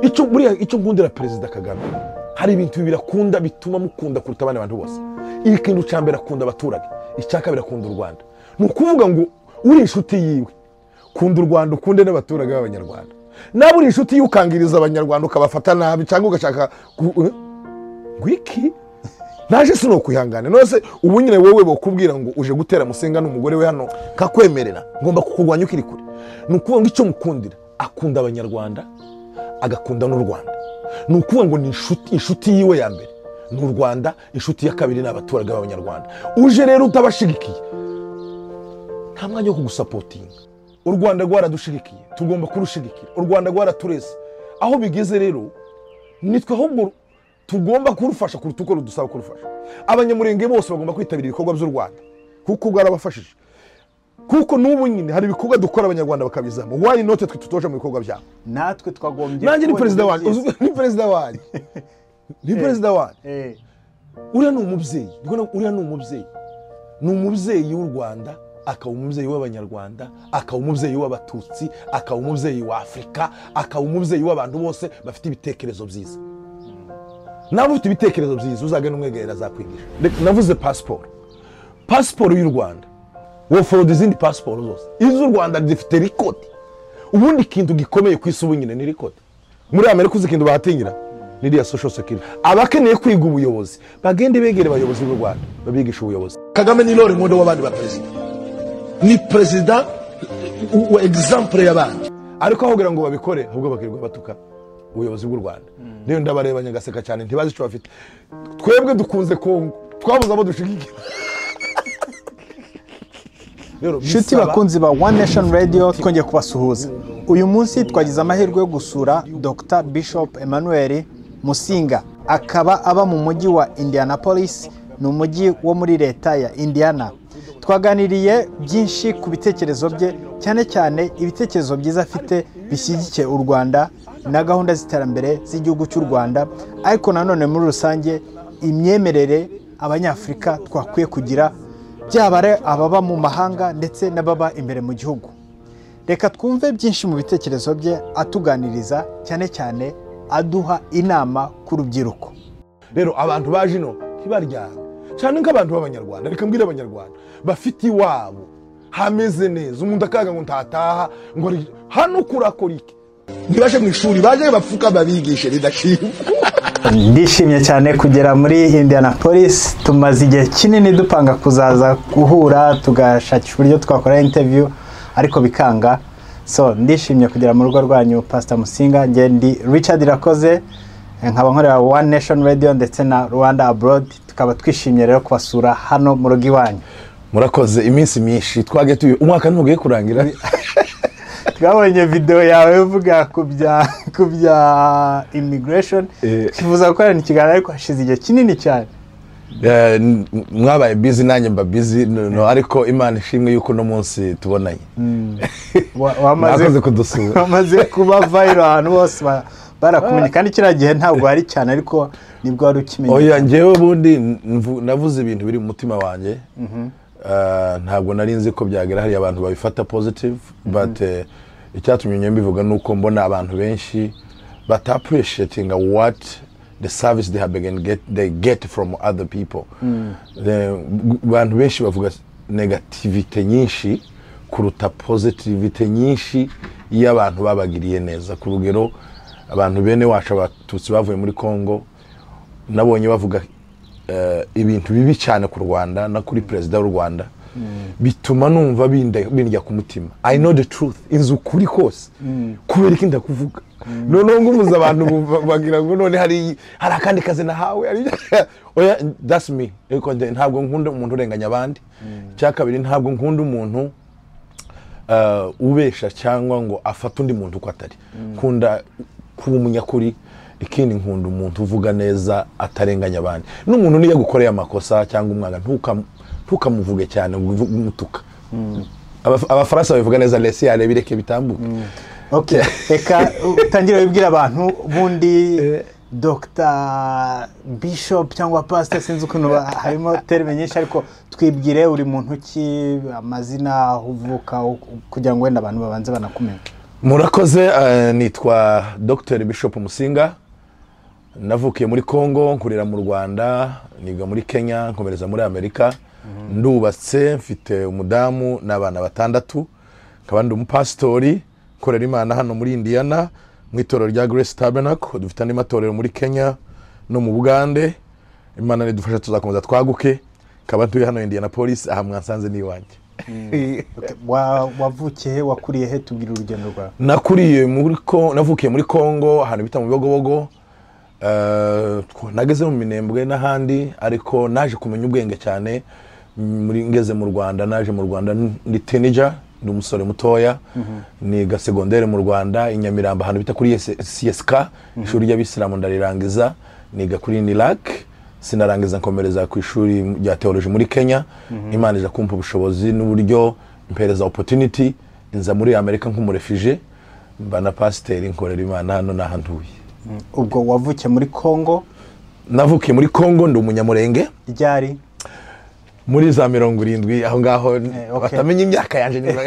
Icyo buriya icyo nkundira Perezida Kagame, hari ibintu bibiri akunda bituma mukunda kuruta abandi bantu bose. Ikintu cya mbere, akunda abaturage. Icya kabiri, akunda u Rwanda. Ni ukuvuga ngo uri inshuti yiwe, kunda u Rwanda, ukunde n'abaturage b'Abanyarwanda. Nawe uri inshuti yiwe ukangiriza Abanyarwanda, ukabafata nabi, cyangwa ugashaka ngwiki naje sinokwihangana. None ubu nyine wowe bokubwira ngo uje gutera Musinga n'umugore we hano, kakwemerera? Ngomba kukurwanya ukiri kure. Ni ukuvuga ngo icyo mukundira, akunda Abanyarwanda, agakunda n'u Rwanda. Ni ukuvuga ngo ni inshuti yiwe ya mbere ni u Rwanda, inshuti ya kabiri ni abaturage b'Abanyarwanda. Uje rero utabashigikiye, nta mwanya wo kugusupportinga. U Rwanda rwaradushigikiye, tugomba kurushigikira. U Rwanda rwaratureze. Aho bigeze rero, nitwe ahubwo tugomba kurufasha kuruta uko rudusaba kurufasha. Abanyamurenge bose bagomba kwitabira ibikorwa by'u Rwanda kuko bwarabafashije, kuko n'ubu nyine hari ibikorwa dukora Abanyarwanda bakabizamo. Why not twe tutoje mu bikorwa byabo? Natwe twagombye Nanjye ni kubona perezida ibyo wanjye. byiza. Ni perezida wanjye, ni perezida wanjye. Uriya ni umubyeyi. Uriya ni umubyeyi, ni umubyeyi w'u Rwanda, akaba umubyeyi w'Abanyarwanda, akaba umubyeyi w'Abatutsi, akaba umubyeyi wa Afurika, akaba umubyeyi w'abantu bose bafite ibitekerezo byiza. Nawe ufite ibitekerezo byiza, uzagenda umwegerera, azakwigisha. Reka, navuze pasiporo, pasiporo y'u Rwanda woforoda izindi pasiporo zose. Iz'u Rwanda zifite record. Ubundi ikintu gikomeye ku isi ubu nyine ni record. Muri Amerika uzi ikintu bahatinyira? Niriya social security. Abakeneye kwiga ubuyobozi bagende begere abayobozi b'u Rwanda, babigisha ubuyobozi. Kagame ni role model w'abandi ba perezida, ni perezida wa example y'abandi. Ariko aho kugira ngo babikore, ahubwo bakirirwa batuka ubuyobozi bw'u Rwanda. Niyo ndabareba nyagaseka cyane, ntibazi icyo bafite. Twebwe dukunze Kongo, twabuze abo dushigikira. Rero Inshuti bakunzi ba One Nation Radio, twongeye kubasuhuza. Uyu munsi twagize amahirwe yo gusura Dr Bishop Emmanuel Musinga, akaba aba mu mujyi wa Indianapolis, ni umujyi wo muri leta ya Indiana. Twaganiriye byinshi ku bitekerezo bye, cyane cyane ibitekerezo byiza afite bishyigikiye u Rwanda na gahunda z'iterambere z'igihugu cy'u Rwanda, ariko nanone muri rusange imyemerere Abanyafurika twakwiye kugira, byaba ari ababa mu mahanga ndetse n'ababa imbere mu gihugu. Reka twumve byinshi mu bitekerezo bye atuganiriza, cyane cyane aduha inama ku rubyiruko. Rero abantu baje ino ntibaryame cyane nk'abantu b'Abanyarwanda. Reka mbwire Abanyarwanda bafite iwabo hameze neza, umuntu akaga ngo ntataha, ngo hano kurakora iki? Ntibaje mu ishuri, baje bapfuka babigishe leadership. Ndishimye cyane kugera muri Indianapolis. Tumaze igihe kinini dupanga kuzaza guhura, tugashakisha uburyo twakora interview, ariko bikanga. So ndishimye kugera mu rugo rwanyu, Pastor Musinga. Njye ndi Richard Irakoze, nkaba nkorera One Nation Radio ndetse na Rwanda Abroad. Tukaba twishimye rero kubasura hano mu rugo iwanyu. Murakoze. Iminsi myinshi twagiye tuyi, umwaka ntugiye kurangira. Twabonye video yawe uvuga ku bya immigration, twifuza gukorana ikiganiro, ariko hashize igihe kinini cyane. Mwabaye busy, nanjye mba busy. No, ariko Imana ishimwe yuko uno munsi tubonanye. Mwakoze kudusura. Wamaze kuba viral ahantu hose, barakumenya, kandi kiriya gihe ntabwo hari cyane, ariko nibwo wari ukimenya. Oya, njyewe ubundi navuze ibintu biri mu mutima wanjye. Ntabwo nari nzi ko byagera hariya abantu babifata positive, but icyatumye njye mbivuga ni uko mbona abantu benshi bata appreciating what the service they have been get, they get from other people. Abantu benshi bavuga negativity nyinshi kuruta positivity nyinshi iyo abantu babagiriye neza. Ku rugero, abantu bene wacu Abatutsi bavuye muri Congo, nabonye bavuga ibintu bibi cyane ku Rwanda no kuri perezida w'u Rwanda, bituma numva bindya ku mutima. I know the truth, inzu ukuri kose. Kubera iki ndakuvuga? Noneho ngumuza abantu bagira ngo none hari akandi kazi nahawe. Oya, that's me. Ariko ntabwo nkunda umuntu urenganya abandi. Icya kabiri, ntabwo nkunda umuntu ubesha cyangwa ngo afate undi muntu uko atari. Nkunda kuba umunyakuri. Ikindi, nkunda umuntu uvuga neza, atarenganya abandi. N'umuntu niyo agukoreye amakosa cyangwa umwanga, ntukamuvuge cyane ngo umutuka. Abafaransa babivuga neza: "Laissez aller", bireke bitambuke. Okay, reka utangire wibwira abantu ubundi Dr Bishop cyangwa Pastor, sinzi ukuntu harimo terme nyinshi, ariko twibwire uri muntu ki, amazina, aho uvuka, kugira ngo wenda abantu babanze banakumenye. Murakoze. Nitwa Dr Bishop Musinga. Navukiye muri Congo, nkurira mu Rwanda, niga muri Kenya, nkomereza muri Amerika. Ndubatse, mfite umudamu n'abana batandatu, nkaba ndi umupasitori nkorera Imana hano muri Indiana mu itorero rya Grace Tabernacle. Dufite andi matorero muri Kenya no mu Bugande. Imana nidufasha tuzakomeza twaguke. Nkaba ntuye hano Indianapolis, aha mwansanze ni iwanjye. Okay. Wavukiye he? Wakuriye he? Tubwira urugendo rwawe. Nakuriye muri navukiye muri Congo, ahantu bita mu Bibogobogo. Nageze mu Minembwe n'ahandi, ariko naje kumenya ubwenge cyane muri ngeze mu Rwanda. Naje mu Rwanda ndi teenager, ndi umusore mutoya, niga segondere mu Rwanda i Nyamirambo, ahantu bita kuri CSK, ishuri ry'abisilamu, ndarirangiza. Niga kuri UNILAK, sinarangiza, nkomereza ku ishuri rya theology muri Kenya. Imana ija kumpa ubushobozi n'uburyo, impereza opportunity, nza muri Amerika nk'umurefugee, mba na pasiteri, nkorera Imana hano n'aha ntuye. Ubwo wavukiye muri Congo? Navukiye muri Congo, ndi Umunyamurenge. Ryari? Muri za 70 aho ngaho. Okay. Batamenya imyaka yanje niba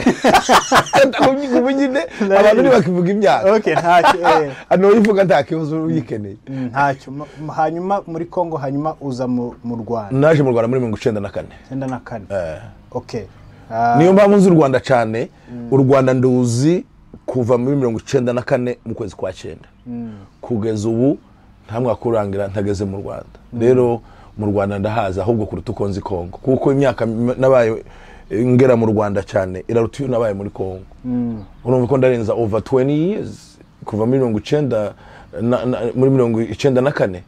ubu nyine abantu ntibakivuga imyaka. Okay, ntacyo. Hano uyivuga nta kibazo, uyikeneye. Ntacyo. Hanyuma muri Congo, hanyuma uza mu Rwanda? Naje mu Rwanda muri 94. 94, okay. Niyo mpamvu nzi u Rwanda cyane. U Rwanda nduzi kuva muri 94 mu kwezi kwa cyenda kugeza ubu, nta mwaka urangira ntageze mu Rwanda. Rero mu Rwanda ndahazi ahubwo kuruta uko nzi Kongo, kuko imyaka nabaye ngera mu Rwanda cyane iraruta iyo nabaye muri Kongo. Urumva ko ndarenza over 20 years, kuva muri 90 muri 94,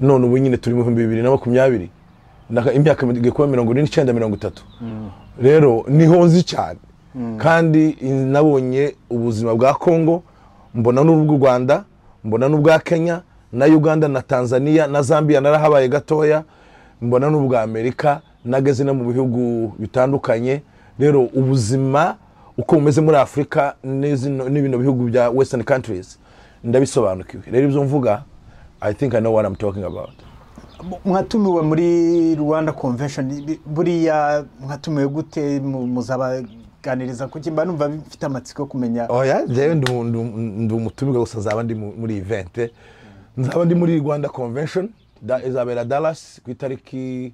none ubu nyine turi mu 2020, imyaka igiye kuba 49, 30. Rero niho nzi cyane, kandi nabonye ubuzima bwa Kongo, mbona n'ubw'u Rwanda, mbona n'ubwa Kenya na Uganda na Tanzania na Zambia, narahabaye gatoya, mbona n'ubwa Amerika, nageze no mu bihugu bitandukanye. Rero ubuzima uko bumeze muri Afurika n'ibino bihugu bya western countries ndabisobanukiwe. Rero ibyo mvuga, I think I know what I'm talking about. Mwatumiwe muri Rwanda Convention. Buriya mwatumiwe gute? Muzabaganiriza kuki? Mba numva bifite amatsiko yo kumenya. Oya, jewe ndi umutumirwa gusa. Nzaba ndi muri event, nzaba ndi muri Rwanda Convention izabera Dallas ku itariki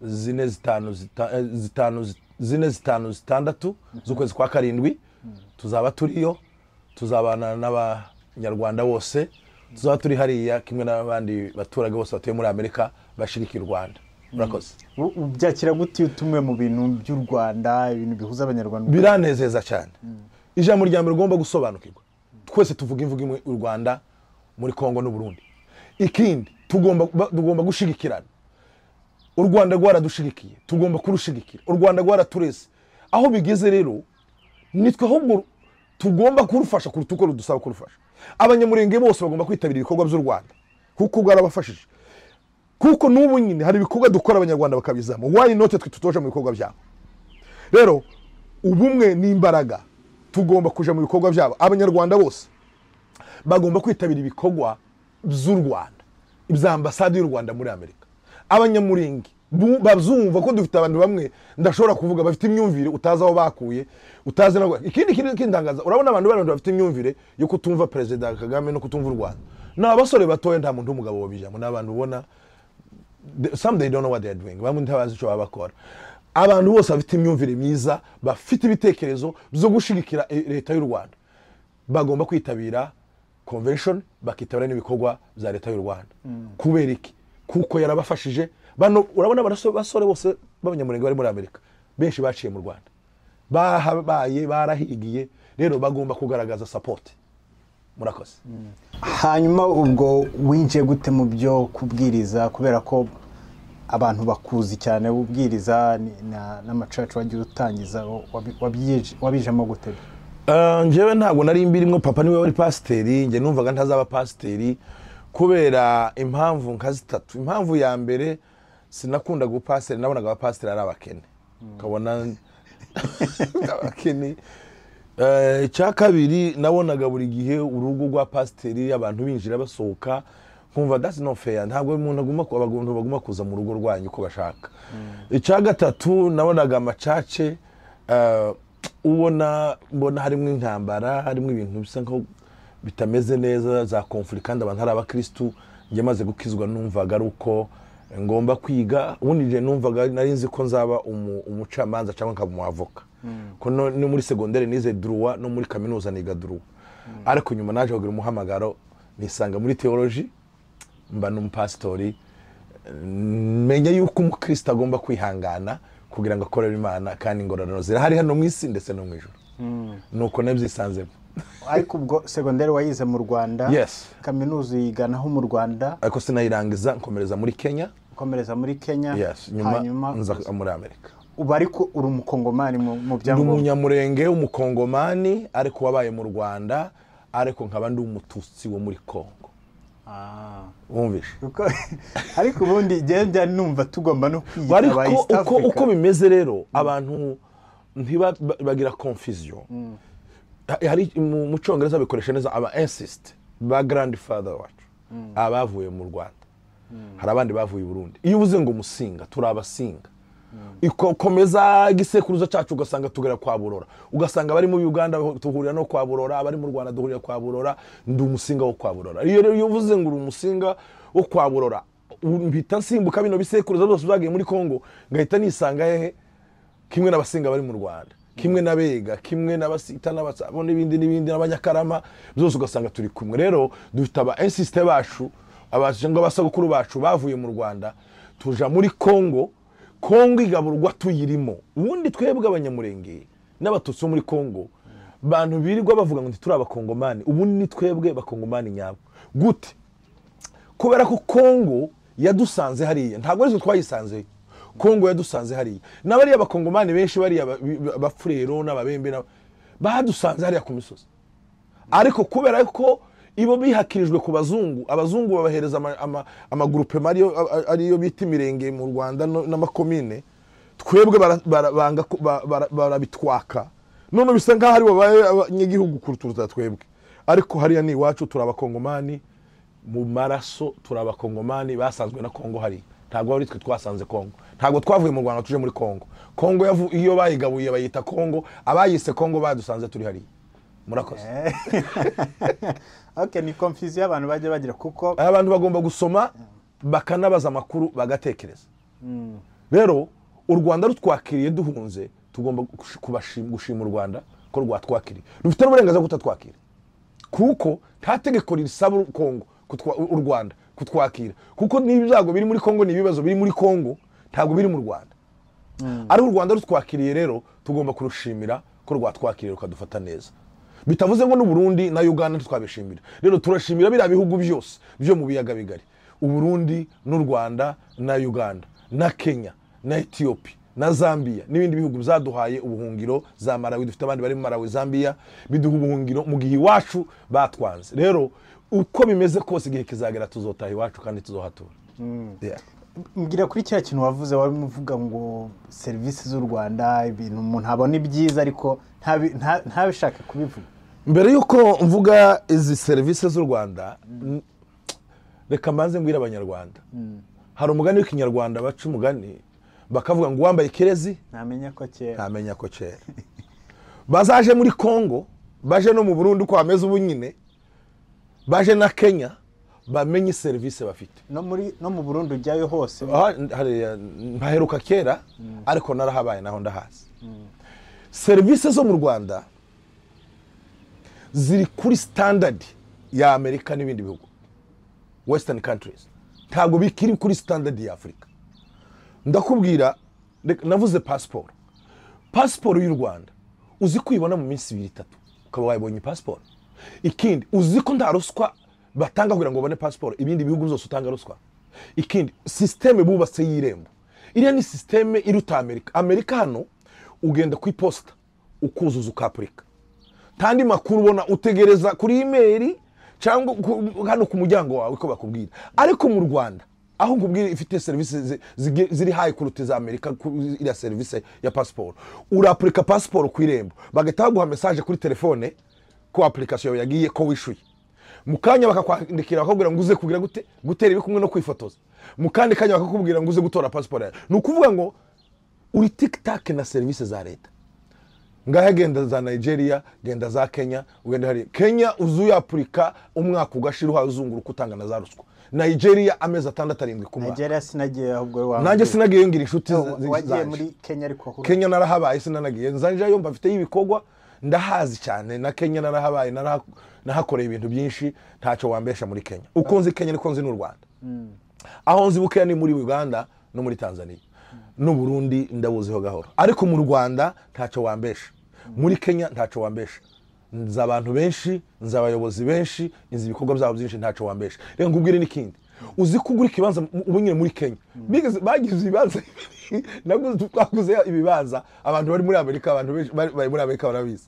4, 5, 5, 4, 5, 6 z'ukwezi kwa karindwi. Tuzaba turiyo, tuzabana n'Abanyarwanda bose, tuzaba turi hariya kimwe n'abandi baturage bose batuye muri Amerika bashirikiye u Rwanda. Murakoze. Ubyakira gute iyo utumiwe mu bintu by'u Rwanda, ibintu bihuza Abanyarwanda? Biranezeza cyane. Ijambo rya mbere ugomba gusobanukirwa, twese tuvuga imvugo imwe, u Rwanda, muri Kongo n'u Burundi. Ikindi, tugomba gushigikirana. U Rwanda rwaradushigikiye, tugomba kurushigikira. U Rwanda rwaratureze aho bigeze, rero nitwe ahubwo tugomba kurufasha kuruta uko rudusaba kurufasha. Abanyamurenge bose bagomba kwitabira ibikorwa by'u Rwanda kuko bwarabafashije, kuko n'ubu nyine hari ibikorwa dukora Abanyarwanda bakabizamo. Why not twe tutoje mu bikorwa byabo? Rero ubumwe n'imbaraga, tugomba kuja mu bikorwa byabo. Abanyarwanda bose bagomba kwitabira ibikorwa by'u Rwanda, ibya ambasade y'u Rwanda muri Amerika. Abanyamurenge babyumva ko dufite abantu bamwe ndashobora kuvuga bafite imyumvire utazi aho bakuye, utazi na ikindi kintu kindangaza. Urabona abantu bari bafite imyumvire yo kutumva Perezida Kagame no kutumva u Rwanda ni abasore batoya, nta muntu w'umugabo wabijamo. Ni abantu ubona some, they don't know what they are doing. Bamwe ntabazi icyo baba bakora. Abantu bose bafite imyumvire myiza, bafite ibitekerezo byo gushigikira leta y'u Rwanda, bagomba kwitabira convention, bakitabira n'ibikorwa bya leta y'u Rwanda. Kubera iki? Kuko yarabafashije. Bano urabona basore bose b'Abanyamurenge bari muri Amerika, benshi baciye mu Rwanda, bahabaye, barahigiye. Rero bagomba kugaragaza support. Murakoze. Hanyuma ubwo winjiye gute mu byo kubwiriza? Kubera ko abantu bakuzi cyane ubwiriza n'amacaca wagiye utangiza, wabijemo gute? Njyewe ntabwo nari mbirimo. Papa niwe wari pasiteri. Njye numvaga ntazaba pasiteri kubera impamvu nka zitatu. Impamvu ya mbere, sinakundaga ubupasiteri. Nabonaga abapasiteri ari abakene, ukabona abakene. Icya kabiri, nabonaga buri gihe urugo rwa pasiteri abantu binjira basohoka, nkumva that's not fair. Ntabwo umuntu aguma, abantu baguma kuza mu rugo rwanyu uko bashaka. Icya gatatu, nabonaga amacace Ubona mbona harimo intambara, harimo ibintu bisa nkaho bitameze neza, za conflict, kandi abantu ari abakristu. Njye maze gukizwa numvaga ari uko ngomba kwiga. Ubundi njye numvaga nari nzi ko nzaba umucamanza cyangwa nkaba umuavoka, ko no muri segonderi nize droit, no muri kaminuza niga droit. Ariko nyuma naje kugira umuhamagaro, nisanga muri theology, mba n'umupasitori. Menya yuko umukristo agomba kwihangana kugira ngo akorere Imana, kandi ingororano zirahari hano mu isi ndetse no mu ijuru. Nuko nabyisanzemo. Ariko ubwo segonderi wayize mu Rwanda? Yes. Kaminuza uyiganaho mu Rwanda? Ariko sinayirangiza, nkomereza muri Kenya. Ukomereza muri Kenya? Yes, nyuma hanyuma nza muri Amerika. Ubu ariko uri umukongomani mu Ndi byangombwa? umunyamurenge w'umukongomani, ariko wabaye mu Rwanda, ariko nkaba ndi umututsi wo muri Kongo. Wumvishe? Ariko ubundi njya numva tugomba no kwiyita ariko aba East uko Africa. Uko bimeze rero, abantu ntiba bagira confusion. Hari mu cyongereza bikoresha neza aba ancestor ba grandfather wacu, abavuye mu Rwanda. Hari abandi bavuye i Burundi. Iyo uvuze ngo Musinga, turi abasinga. Ikomeza igisekuruza cyacu, ugasanga tugera kwa Burora, ugasanga abari mu Uganda duhurira no kwa Burora, abari mu Rwanda duhurira kwa Burora. Ndi umusinga wo kwa Burora. Iyo rero iyo uvuze ngo uri umusinga wo kwa Burora, mpita nsimbuka bino bisekuruza byose byagiye muri Kongo, ngahita nisanga hehe? Kimwe n'abasinga bari mu Rwanda, kimwe n'abega, kimwe n'abasita n'abasabo n'ibindi n'ibindi, n'abanyakarama byose, ugasanga turi kumwe. Rero dufite aba ancestor bacu, cyangwa abasogokuru bacu bavuye mu Rwanda, tuja muri Kongo. Kongo igaburwa tuyirimo. Ubundi twebwe abanyamurenge n'abatutsi bo muri Kongo, bantu birirwa bavuga ngo ntituri abakongomani, ubundi ni twebwe bakongomani nyabo. Gute? Kubera ko Kongo yadusanze hariya, ntabwo ari twe twayisanzeyo. Kongo yadusanze hariya, n'abariya bakongomani benshi, bariya bafurero n'ababembe badusanze hariya ku misozi. Ariko kubera ko ibo bihakirijwe ku bazungu, abazungu babahereza amagroupement ariyo bita imirenge mu Rwanda n'amakomine, twebwe banga barabitwaka. None bisa nkaho ari babaye abanyagihugu kuruta twebwe. Ariko hariya ni iwacu, turi abakongomani mu maraso, turi abakongomani basanzwe na Kongo hariya. Ntabwo ari twe twasanze Kongo, ntabwo twavuye mu Rwanda tuje muri Kongo. Kongo iyo bayigabuye bayita Kongo, abayise Kongo badusanze turi hariya. Murakoze. Okay, ni confusion abantu bajya bagira kuko abantu bagomba gusoma, bakanabaza amakuru, bagatekereza. Rero u Rwanda rutwakiriye duhunze, tugomba gushima u Rwanda ko rwatwakiriye. Rufite n'uburenganzira bwo kutatwakira, kuko nta tegeko risaba Kongo u Rwanda kutwakira, kuko n'ibyago biri muri Kongo n'ibibazo biri muri Kongo ntabwo biri mu Rwanda. Ariko u Rwanda rutwakiriye, rero tugomba kurushimira ko rwatwakiriye rukadufata neza. Bitavuze ngo n'u Burundi na Uganda ntitwabishimira. Rero turashimira biriya bihugu byose byo mu biyaga bigari, u Burundi n'u Rwanda na Uganda na Kenya na Ethiopia na Zambia n'ibindi bihugu byaduhaye ubuhungiro, za Malawi, dufite abandi bari mu Malawi, Zambia, biduha ubuhungiro mu gihe iwacu batwanze. Rero uko bimeze kose, igihe kizagera tuzotaha iwacu kandi tuzohatura. Yeah. Mbwira kuri kiriya kintu wavuze, wari uvuga ngo serivisi z'u Rwanda, ibintu umuntu abona ibyiza ariko ntabishake kubivuga. Mbere y'uko mvuga izi serivisi z'u Rwanda, reka mbanze mbwire abanyarwanda. Hari umugani w'ikinyarwanda, baca umugani bakavuga ngo uwambaye ikirezi ntamenya ko kera. Ntamenya ko kera. Bazaje muri Kongo, baje no mu Burundi uko hameze ubu nyine, baje na Kenya, bamenye serivisi bafite. No mu Burundi ujyayo hose? Aha, hariya mpaheruka kera, ariko narahabaye, naho ndahazi. Serivisi zo mu Rwanda ziri kuri standard ya Amerika n'ibindi bihugu, western countries, ntabwo bikiri kuri standard ya Afurika. Ndakubwira, navuze pasiporo y'u Rwanda, uzi ko uyibona mu minsi 2, 3 ukaba wayibonye pasiporo. Ikindi, uzi ko nta ruswa batanga kugira ngo babone pasiporo, ibindi bihugu byose utanga ruswa? Ikindi, système bubatse y'irembo, iriya ni système iruta Amerika. Amerika hano ugenda ku iposita ukuzuza, ukapurika, ntandi makuru ubona, utegereza kuri email cyangwa hano ku muryango wawe ko bakubwira. Ariko mu Rwanda, aho nkubwira ifite serivisi ziri high kuruta iza Amerika, iriya serivisi ya pasiporo, urapurika pasiporo ku irembo, bagahita baguha message kuri telefone ko application yawe yagiye, ko wishuye. Mu kanya bakakwandikira bakakubwira ngo uze kugira gute, gutera ibikumwe no kwifotoza. Mu kandi kanya bakakubwira ngo uze gutora pasiporo yawe. Ni ukuvuga ngo uri tic tac na serivisi za leta. Ngahe genda za Nigeria, genda za Kenya, ugenda hari Kenya uzuye Afrika umwaka ugashira uhazunguruka utanga na za ruswa. Nigeria amezi 6 7 ku mwaka. Nigeria sinagiye ahubwo wawe. Nanjye sinagiye ngira inshuti wagiye muri Kenya ariko Kenya narahabaye sinanagiye nzanje yo mbafite y'ibikogwa ndahazi cyane na Kenya narahabaye nahakoreye ibintu byinshi ntacyo wambesha muri Kenya. Uko nzi Kenya niko nzi n'u Rwanda. Aho nzi bukeya ni muri Uganda no muri Tanzania. No Burundi ndabuziho gahoro. Ariko mu Rwanda ntacyo wambesha. Muri Kenya ntacyo wambesha. Nzi abantu benshi, nzi abayobozi benshi, nzi ibikorwa byabo byinshi ntacyo wambesha. Reka nkubwire n'ikindi. Uzi kugura ikibanza ubunyine muri Kenya. Bigeze bagize ibibanza naguze twaguze ibibanza abantu bari muri Amerika, abantu benshi bari muri Amerika barabizi.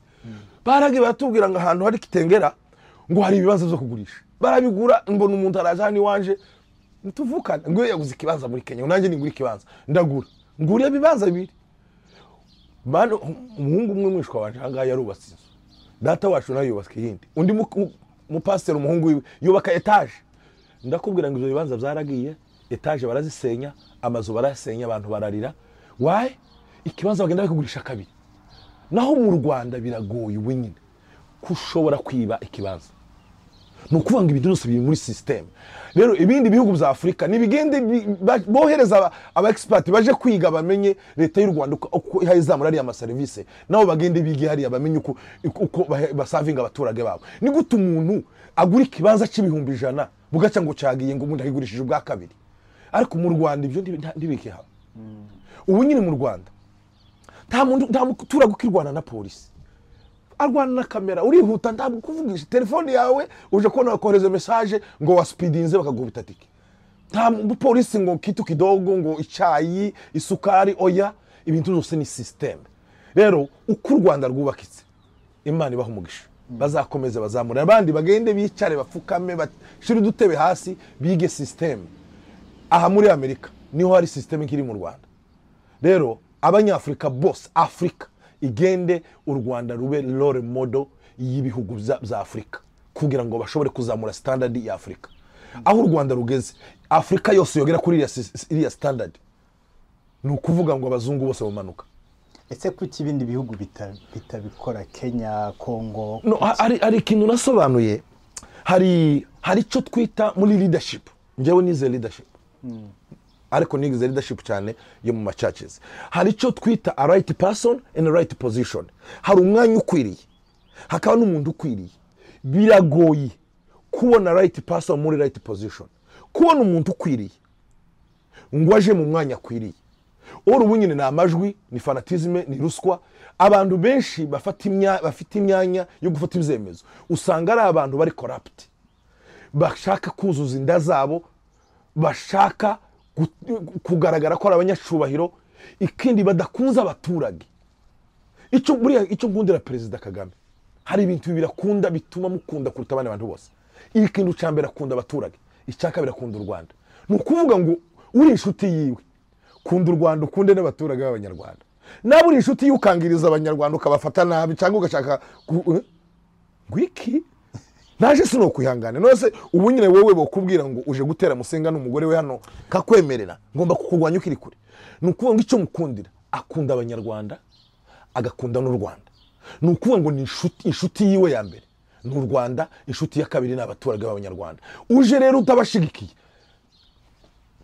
Baragiye batubwira ngo ahantu hari kitengera ngo hari ibibanza byo kugurisha. Barabigura mbona umuntu araje hano iwanje tuvukana ngo yaguze ikibanza muri Kenya, nanjye ningura ikibanza ndagura. Nguriye ibibanza bibiri. Bano umuhungu umwe mwishwa wanje ahangaha yarubatse inzu. Data wacu nayo yubaka iyindi. Undi mupasiteri umuhungu wiwe yubaka etage. Ndakubwira ngo izo bibanza byaragiye, etage barazisenya, amazu barasenya, abantu bararira. Why? Ikibanza bagenda bakigurisha kabiri. Naho mu Rwanda biragoye wenyine kushobora kwiba ikibanza. Ni ukuvuga ngo ibintu byose biri muri system. Rero ibindi bihugu bya Afrika nibigende bohereza aba expert baje kwiga bamenye leta y'u Rwanda uko ihayizamura ari ama service, nabo bagende bige hariya bamenye uko basavinga abaturage babo. Ni gute umuntu agura ikibanza c'ibihumbi 100 bugaca ngo cagiye ngo umuntu akigurishije ubwa kabiri? Ariko mu Rwanda ibyo ntibikihaba. Ubu nyine mu Rwanda nta muntu nta muturage ukirwana na polisi. Arwana na kamera urihuta ntabwo kuvugisha telefone yawe uje kubona bakohereza message ngo waspeedinze bakagubita tike. Nta polisi ngo kitu kidogo ngo icyayi isukari oya, ibintu byose ni system. Rero uko u Rwanda rwubakitse Imana ibaha umugisha. Bazakomeza bazamura abandi bagende bicare bafukame bashire udutebe hasi bige system. Aha muri Amerika niho hari system nkiri mu Rwanda. Rero abanyafrika bose Afrika igende u Rwanda rube role model y'ibihugu bya Afrika kugira ngo bashobore kuzamura standard ya Afrika. Aho u Rwanda rugeze Afrika yose yogera kuri iriya standard. Ni ukuvuga ngo abazungu bose bamanuka. Ese kuki ibindi bihugu bitabikora Kenya, Congo? No, ari ikintu nasobanuye. Hari icyo twita muri leadership. Njyewe nize leadership. Ariko nize leadership cyane yo mu churches. Hari icyo twita a right person in a right position. Hari umwanya ukwiriye, hakaba n'umuntu ukwiriye. Biragoye kubona right person muri right position. Kubona umuntu ukwiriye ngo aje mu mwanya akwiriye. Oro ubunyine ni amajwi, ni fanatisme, ni ruswa. Abantu benshi bafite imyanya yo gufata ibyemezo usanga ari abantu bari corrupt, bashaka kuzuza inda zabo, bashaka kugaragara ko ari abanyacubahiro, ikindi badakunza abaturage. Icyo buriya icyo nkundira Perezida Kagame, hari ibintu birakunda bituma mukunda kuruta abandi bantu bose. Ikintu cya mbere akunda abaturage, icya kabiri akunda u Rwanda. Ni ukuvuga ngo uri inshuti yiwe kunda u Rwanda ukunde n'abaturage b'abanyarwanda. Nawe uri inshuti yukangiriza abanyarwanda ukabafata nabi cyangwa ugashaka ngwiki naje sino kwihangana. Nose ubu nyine wewe bokubwira ngo uje gutera Musenga n'umugore we hano kakwemerera ngomba kukurwanya ukiri kure. Ni ukuvuga ngo icyo mukundira akunda abanyarwanda agakunda n'u Rwanda. Ni ukuvuga ngo ni inshuti yiwe ya mbere n'u Rwanda, inshuti ya kabiri n'abaturage b'abanyarwanda. Uje rero utabashigikiye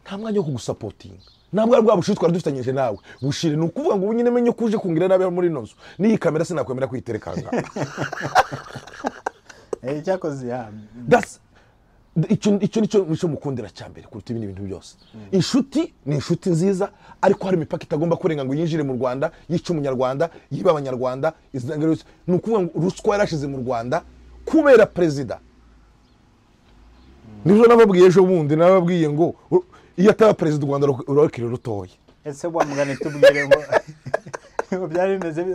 nta mwanya wo kugusapotinga. Ntabwo ari bwa bushiri twari dufitanyije nawe bushire. Ni ukuvuga ngo ubu nyine menye ko uje kungira nabi muri ino nzu n'iyi kamera sinakwemera kuyitereka ngaha. Cyakoze ya that's icyo nicyo mukundira cya mbere kuruta ibindi bintu byose. Inshuti ni inshuti nziza, ariko hari imipaka itagomba kurenga ngo yinjire mu Rwanda yice umunyarwanda yiba abanyarwanda. Ni ukuvuga ngo ruswa yarashize mu Rwanda kubera perezida. Nibyo nababwiye ejo bundi, nababwiye ngo iyo ataba perezida u Rwanda rurokiri rutoye. Ese wa mugane tubwire ngo byari bimeze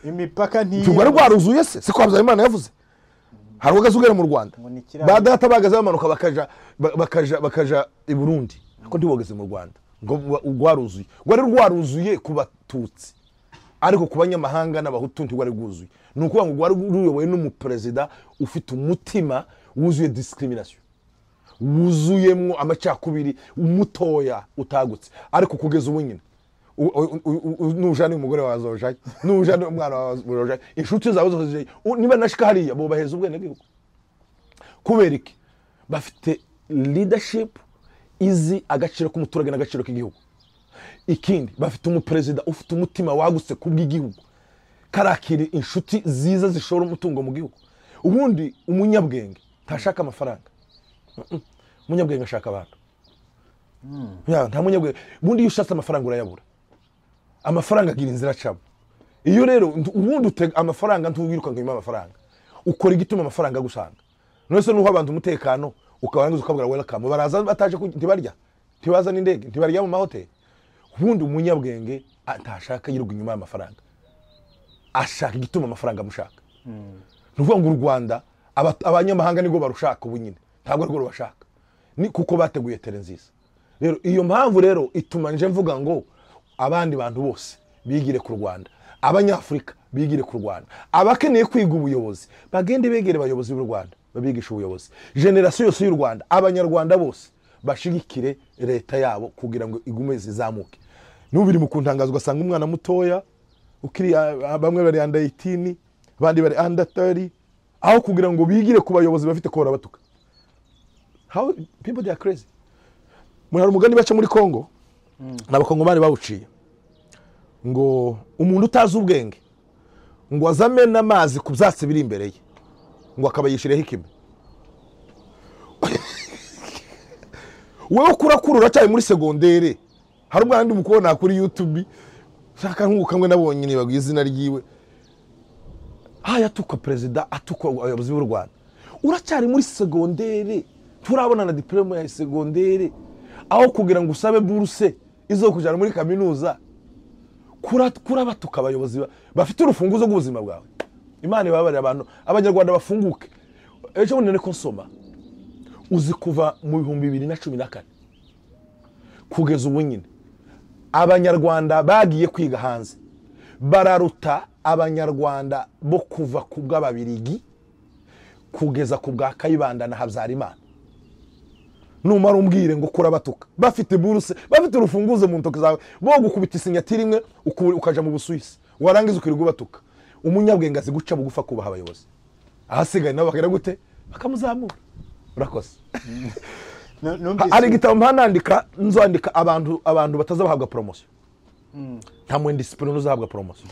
imipaka nti rwari rwaruzuye se siko Habyarimana yavuze. Hari ugazugera mu Rwanda ba data bagaze bamanuka bakaja i Burundi, ariko ntibogeze mu Rwanda ngo rwaruzuye. Rwari rwaruzuye ku batutsi, ariko ku banyamahanga n'abahutu ntirwari rwuzuye. Ni ukuvuga ngo rwari ruyobowe n'umuperezida ufite umutima wuzuye discrimination, wuzuyemwo amacakubiri, umutoya utagutse. Ariko kugeza ubu nyine Nujana umugore wawe azojayo, nujana umwana wawe azojayo, inshuti zawe zose zijayo. Niba nashika hariya bobaheza ubwenegihugu. Kubera iki? Bafite leadership izi agaciro k'umuturage n'agaciro k'igihugu. Ikindi, bafite umuperezida ufite umutima wagutse kubw'igihugu, karakira inshuti ziza zishora umutungo mu gihugu. Ubundi umunyabwenge ntashaka amafaranga, umunyabwenge ashaka abantu. Nta munyabwenge. Ubundi iyo ushatse amafaranga urayabura, amafaranga agira inzira acamo. Iyo rero ubundi utega amafaranga, ntuwiruka ngo amafaranga, ukora igituma amafaranga agusanga. None se nuho abantu umutekano ukabarangiza ukabwira welcome, baraza bataje, ntibarya, ntibaza n'indege, ntibarya mu mahoteli. Ubundi umunyabwenge atashaka yiruka inyuma y'amafaranga, ashaka igituma amafaranga amushaka. Ni ukuvuga ngo u Rwanda abanyamahanga nibwo barushaka ubu nyine, ntabwo arwo rubashaka, ni kuko bateguye terrain nziza. Rero iyo mpamvu rero ituma nje mvuga ngo abandi bantu bose bigire ku Rwanda, abanyafurika bigire ku Rwanda, abakeneye kwiga ubuyobozi bagende begere abayobozi b'u Rwanda babigisha ubuyobozi. Génération yose y'u Rwanda, abanyarwanda bose bashigikire leta yabo kugira ngo igume zizamuke. N'ubu biri mu kuntangaza, ugasanga umwana mutoya ukiri, bamwe bari under 18, abandi bari under 30, aho kugira ngo bigire ku bayobozi bafite ko barabatuka. How people, they are crazy. Muri umugani baca muri Congo, n'abakongomani bawuciye, ngo umuntu utazi ubwenge ngo azamena amazi ku byatsi biri imbere ye, ngo akaba yishireho ikime. Wewe kurakura uracyari muri segondere. Hari umwana ndi mukubona kuri YouTube, shaka nkuko nabonye niba izina ryiwe, atuka perezida, atuka abayobozi b'u Rwanda. Uracyari muri segondere, turabona na diplôme ya segondere, aho kugira ngo usabe buruse izo kujana muri kaminuza, kurabatuka abayobozi bafite urufunguzo rw'ubuzima bwawe. Imana ibabarira abantu, abanyarwanda bafunguke. Ejo bundi niko nsoma, uzi kuva mu 2014 kugeza ubu nyine, abanyarwanda bagiye kwiga hanze bararuta abanyarwanda bo kuva ku bw'ababirigi kugeza ku bwa Kayibanda na Habyarimana. Numara umbwire ngo kurabatuka, bafite buruse, bafite urufunguzo mu ntoki zawe, bo gukubita isinyatiri imwe ukaja mu Busuwisi, warangiza ukirirwa ubatuka. Umunyabwenge azi guca bugufa, kubaha abayobozi, ahasigaye nabo bakagera gute bakamuzamura. Urakoze. Hari igitabo mpanandika, nzandika abantu batazabahabwa promotion. Nta mu indiscipline uzahabwa promotion.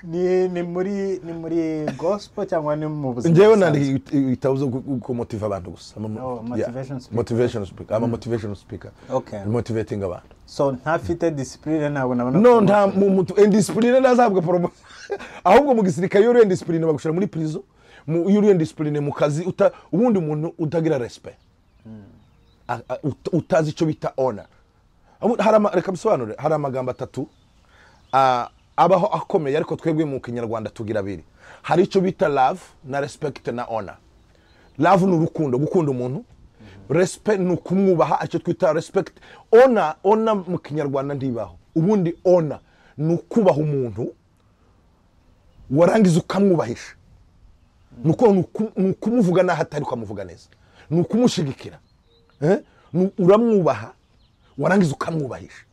Ni muri gospel cyangwa ni mu buzima? Njyewe nandika ibitabo byo kumotiva abantu gusa. Motivation speaker. Motivation speaker. I'm a motivational speaker. Okay. Motivating abantu. So ntafite discipline ntabwo nabona. No, nta muntu indiscipline ntazahabwa promotion. Ahubwo mu gisirikare iyo uri indiscipline bagushira muri prison. Iyo uri indiscipline mu kazi, ubundi umuntu utagira respect, utazi icyo bita honor. Reka bisobanure, hari amagambo atatu abaho akomeye, ariko twebwe mu kinyarwanda tugira abiri. Hari icyo bita love na respect na honor. Love ni urukundo, gukunda umuntu. Respect ni ukumwubaha, icyo twita respect. Honor, honor mu kinyarwanda ntibaho. Ubundi honor ni ukubaha umuntu warangiza ukamwubahisha. Ni ukumuvuga naho atari ukamuvuga neza, ni ukumushigikira, uramwubaha warangiza ukamwubahisha.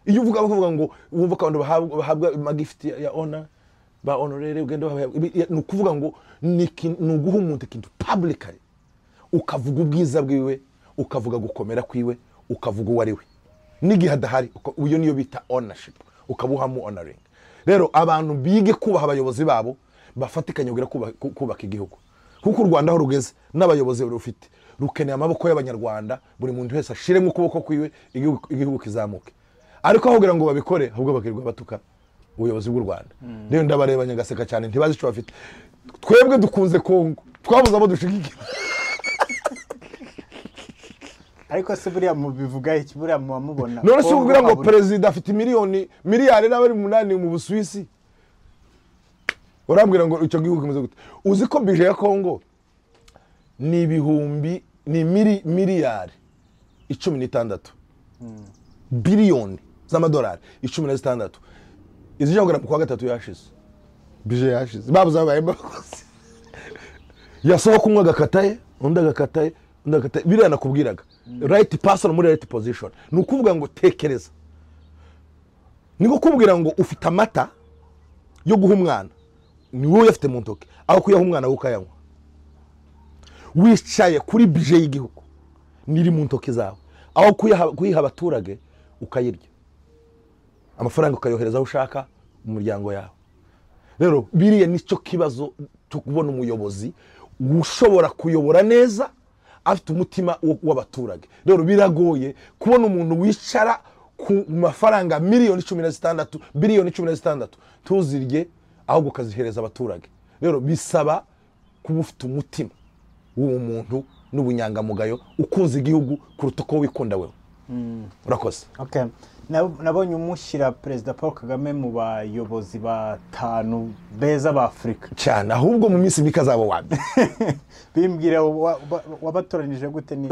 Iyo uvuga bakuvuga ngo wumva ko abantu bahabwa amagift ya honor, ba honorere, ugenda, ni ukuvuga ngo ni uguha umuntu ikintu publicly, ukavuga ubwiza bwiwe, ukavuga gukomera kwiwe, ukavuga uwo ari we n'igihe adahari. Iyo niyo bita ownership, ukabuhamo honoring. Rero abantu bige kubaha abayobozi babo, bafatikanye kugira kubaka igihugu. Kuko u Rwanda aho rugeze n'abayobozi rufite, rukeneye amaboko y'abanyarwanda, buri muntu wese ashiremo ukuboko kwiwe, igihugu kizamuke. Ariko aho kugira ngo babikore, ahubwo bakirirwa batuka ubuyobozi bw'u Rwanda. Rero ndabareba nyagaseka cyane, ntibazi icyo bafite. Twebwe dukunze Kongo, twabuze abo dushigikira. Ariko se buriya mubivuga iki, buriya mubona? None se kugira ngo perezida afite miliyoni miliyari n'abari 8 mu Busuwisi, urambwira ngo icyo gihugu kimeze gute? Uzi ko bije ya Kongo ni ibihumbi, ni miliyari 16 biliyoni z'amadolari 16, izije kugera mu kwa gatatu yashize, bije yashize, babuze abaye bakoze. Yasohoka umwe agakataye, undi agakataye, undi agakataye. Biriya nakubwiraga Right person muri right position. Ni ukuvuga ngo tekereza, ni kukubwira ngo ufite amata yo guha umwana, ni wowe uyafite mu ntoki, aho kuyaha umwana wowe ukayanywa. Wicaye kuri budget y'igihugu niri mu ntoki zawe, aho kuyiha abaturage ukayirya, amafaranga ukayohereza aho ushaka mu muryango yawe. Rero biriya nicyo kibazo cyo kubona umuyobozi ushobora kuyobora neza afite umutima w'abaturage. Rero biragoye kubona umuntu wicara ku mafaranga 16,000,000,000 biliyoni 16 tuzirye, ahubwo ukazihereza abaturage. Rero bisaba kuba ufite umutima w'uwo muntu n'ubunyangamugayo, ukunze igihugu kuruta uko wikunda wewe. Urakoze. Okay. Nabonye umushyira Perezida Paul Kagame mu bayobozi batanu beza ba Afurika cyane, ahubwo mu minsi mike azaba wabye. Bimbwira wabatoranije gute ni?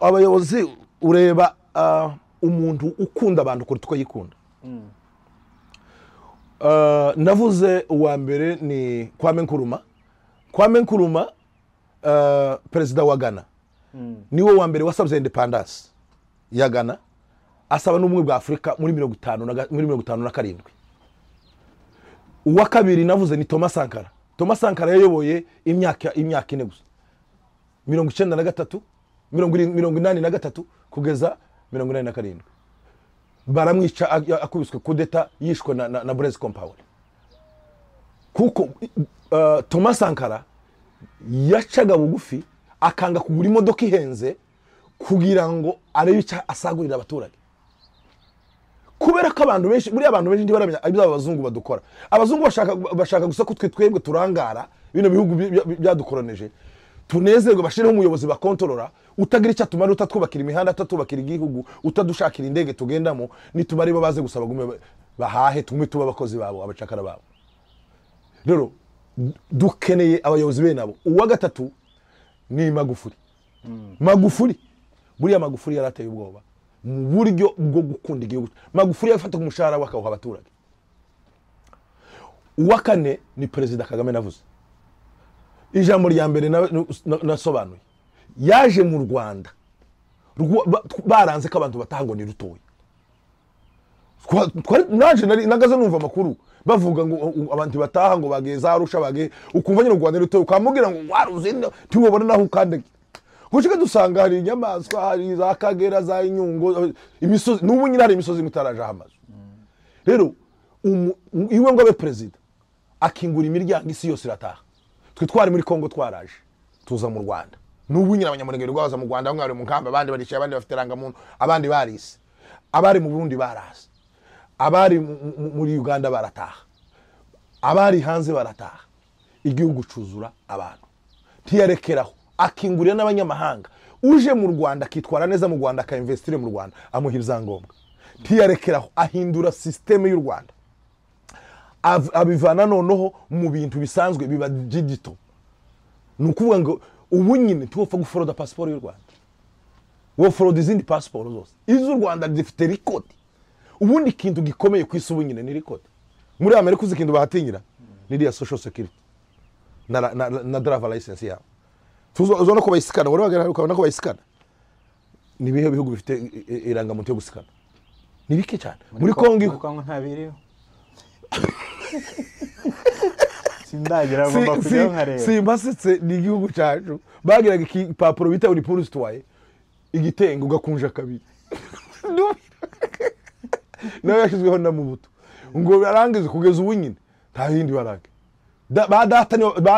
Abayobozi ureba umuntu ukunda abantu kuruta uko yikunda. Navuze uwa mbere ni Kwame Nkrumah. Kwame Nkrumah, perezida wa Ghana, niwe wa mbere wasabye independence ya Ghana, asaba n'ubumwe bwa Afurika muri 57. Uwa kabiri navuze ni Thomas Sankara. Thomas Sankara yayoboye imyaka 4 gusa, 93, 83 kugeza 87. Baramwica akubiswe kudeta, yishwe na Blaise Compaoré. Kuko Thomas Sankara yacaga bugufi akanga kugura imodoka ihenze kugira ngo arebe icyo asagurira abaturage. Kubera ko abantu benshi, buriya abantu benshi ntibaramenya ibyo abazungu badukora. Abazungu bashaka gusa ko twe twebwe turangara bino bihugu byadukoroneje, tunezerwe, bashireho umuyobozi bakontorora utagira icyo atumara, utatwubakira imihanda, utatubakira igihugu, utadushakira indege tugendamo, nitumara bo baze gusa bagume bahahe, tugume tuba abakozi babo, abacakara babo. Rero dukeneye abayobozi bene abo. Uwa gatatu ni Magufuli. Magufuli, buriya Magufuli yarateye ubwoba mu buryo bwo gukunda igihugu. Magufuli yafata umushahara wakawuha abaturage. Uwa kane ni Perezida Kagame. Navuze ijambo rya mbere nasobanuye, yaje mu Rwanda baranze ko abantu bataha ngo ni rutoya. Naje nagaze numva amakuru bavuga ngo abantu bataha ngo bageze Arusha, bage ukumva nyine u Rwanda rutoya, ukamubwira ngo waruze ntiwobona naho ukandagira. Gushika dusanga hari inyamaswa, hari za Kagera, za Inyungo, imisozi, n'ubu nyine hari imisozi mutaraje amazu. Rero iwe ngo abe perezida akingura imiryango isi yose irataha. Twe twari muri Kongo twaraje tuza mu Rwanda. N'ubu nyine abanyamurenge rwaza mu Rwanda, bamwe bari mu nkamba, abandi baricaye, abandi bafite irangamuntu, abandi barise. Abari mu Burundi baraza, abari muri Uganda barataha, abari hanze barataha. Igihugu cuzura abantu. Ntiyarekeraho, akingurira n'abanyamahanga. Uje mu Rwanda akitwara neza mu Rwanda, akainvestire mu Rwanda, amuha ibyangombwa. Ntiyarekeraho, ahindura systeme y'u Rwanda, abivana noneho mu bintu bisanzwe biba digital. Ni ukuvuga ngo ubu nyine ntiwopfa guforoda pasiporo y'u Rwanda, woforoda izindi pasiporo zose. Iz'u Rwanda zifite record. Ubundi ikintu gikomeye ku isi ubu nyine ni record. Muri Amerika uzi ikintu bahatinyira ni social security na driver license yabo. Tuzona ko bayisikana, wari wagera ukabona ko bayisikana. Ni ibihe bihugu bifite irangamuntu yo gusikana? Ni bike cyane. Muri Kongo, Kongo ntabiriho. Sindagira ngomba kujyaho nkareba. Simbasetse ni igihugu cyacu bagiraga igipapuro bita uniforme citoyen, igitenge ugakunja kabiri. Nawe yashyizweho na Mobutu ngo barangize, kugeza ubu nyine nta yindi barage. Ba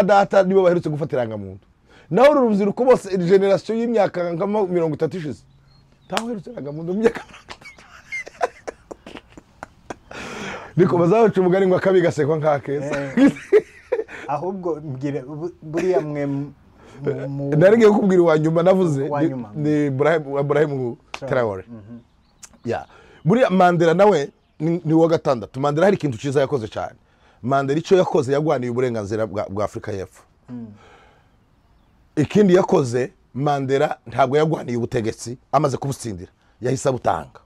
data nibo baherutse gufata irangamuntu. Naho uru rubyiruko bose, generation y'imyaka nka 30 ishize, ntawe uherutse irangamuntu mu myaka 30. Niko bazabaca umugani ngo akabi gasekwa nk'akeza. Ahubwo mbwira buriya mwe Nari ngiye kukubwira uwa nyuma navuze ni Ibrahim Traore. Ya buriya Mandela nawe ni uwa gatandatu. Mandela hari ikintu cyiza yakoze cyane. Mandela icyo yakoze, yagwaniye uburenganzira bwa Afurika y'Epfo. Ikindi yakoze Mandela, ntabwo yagwaniye ubutegetsi, amaze kubutsindira yahise abutanga.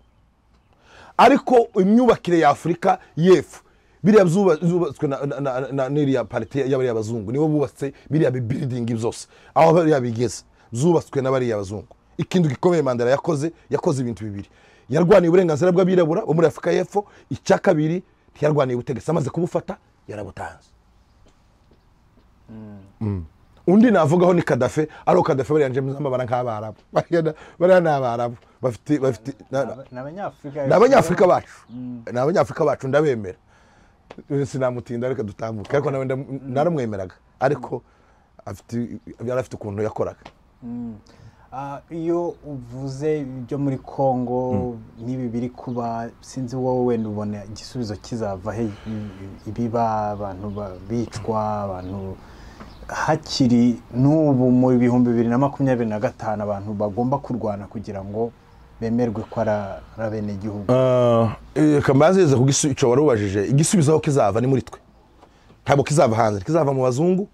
Ariko imyubakire ya Afurika y'Epfo, biriya zubatswe na n'iriya parti y'abariya bazungu, nibo bubatse biriya building byose aho biriya bigeze, zubatswe n'abariya bazungu. Ikintu gikomeye Mandela yakoze, yakoze ibintu bibiri: yarwaniye uburenganzira bw'abirabura bo muri Afurika y'Epfo, icya kabiri ntiyarwaniye ubutegetsi, amaze kubufata yarabutanze. Undi navugaho ni Kadafe, ariko Kadafe bariya nje amabara nk'abarabu, bariya ni abarabu bafite Ni Abanyafurika. Ni Abanyafurika bacu, ni Abanyafurika bacu, ndabemera, sinamutinda, reka dutambuke. Ariko nawe naramwemeraga, ariko yari afite ukuntu yakoraga. Iyo uvuze ibyo muri Kongo n'ibi biri kuba, sinzi wowe wenda ubona igisubizo kizava he? Ibiba, abantu bicwa, abantu hakiri n'ubu mu 2025, abantu bagomba kurwana kugira ngo bemerwe ko ari abenegihugu. Reka mbanze ku icyo wari ubajije. Igisubizo aho kizava ni muri twe, ntabwo kizava hanze, ntikizava mu bazungu,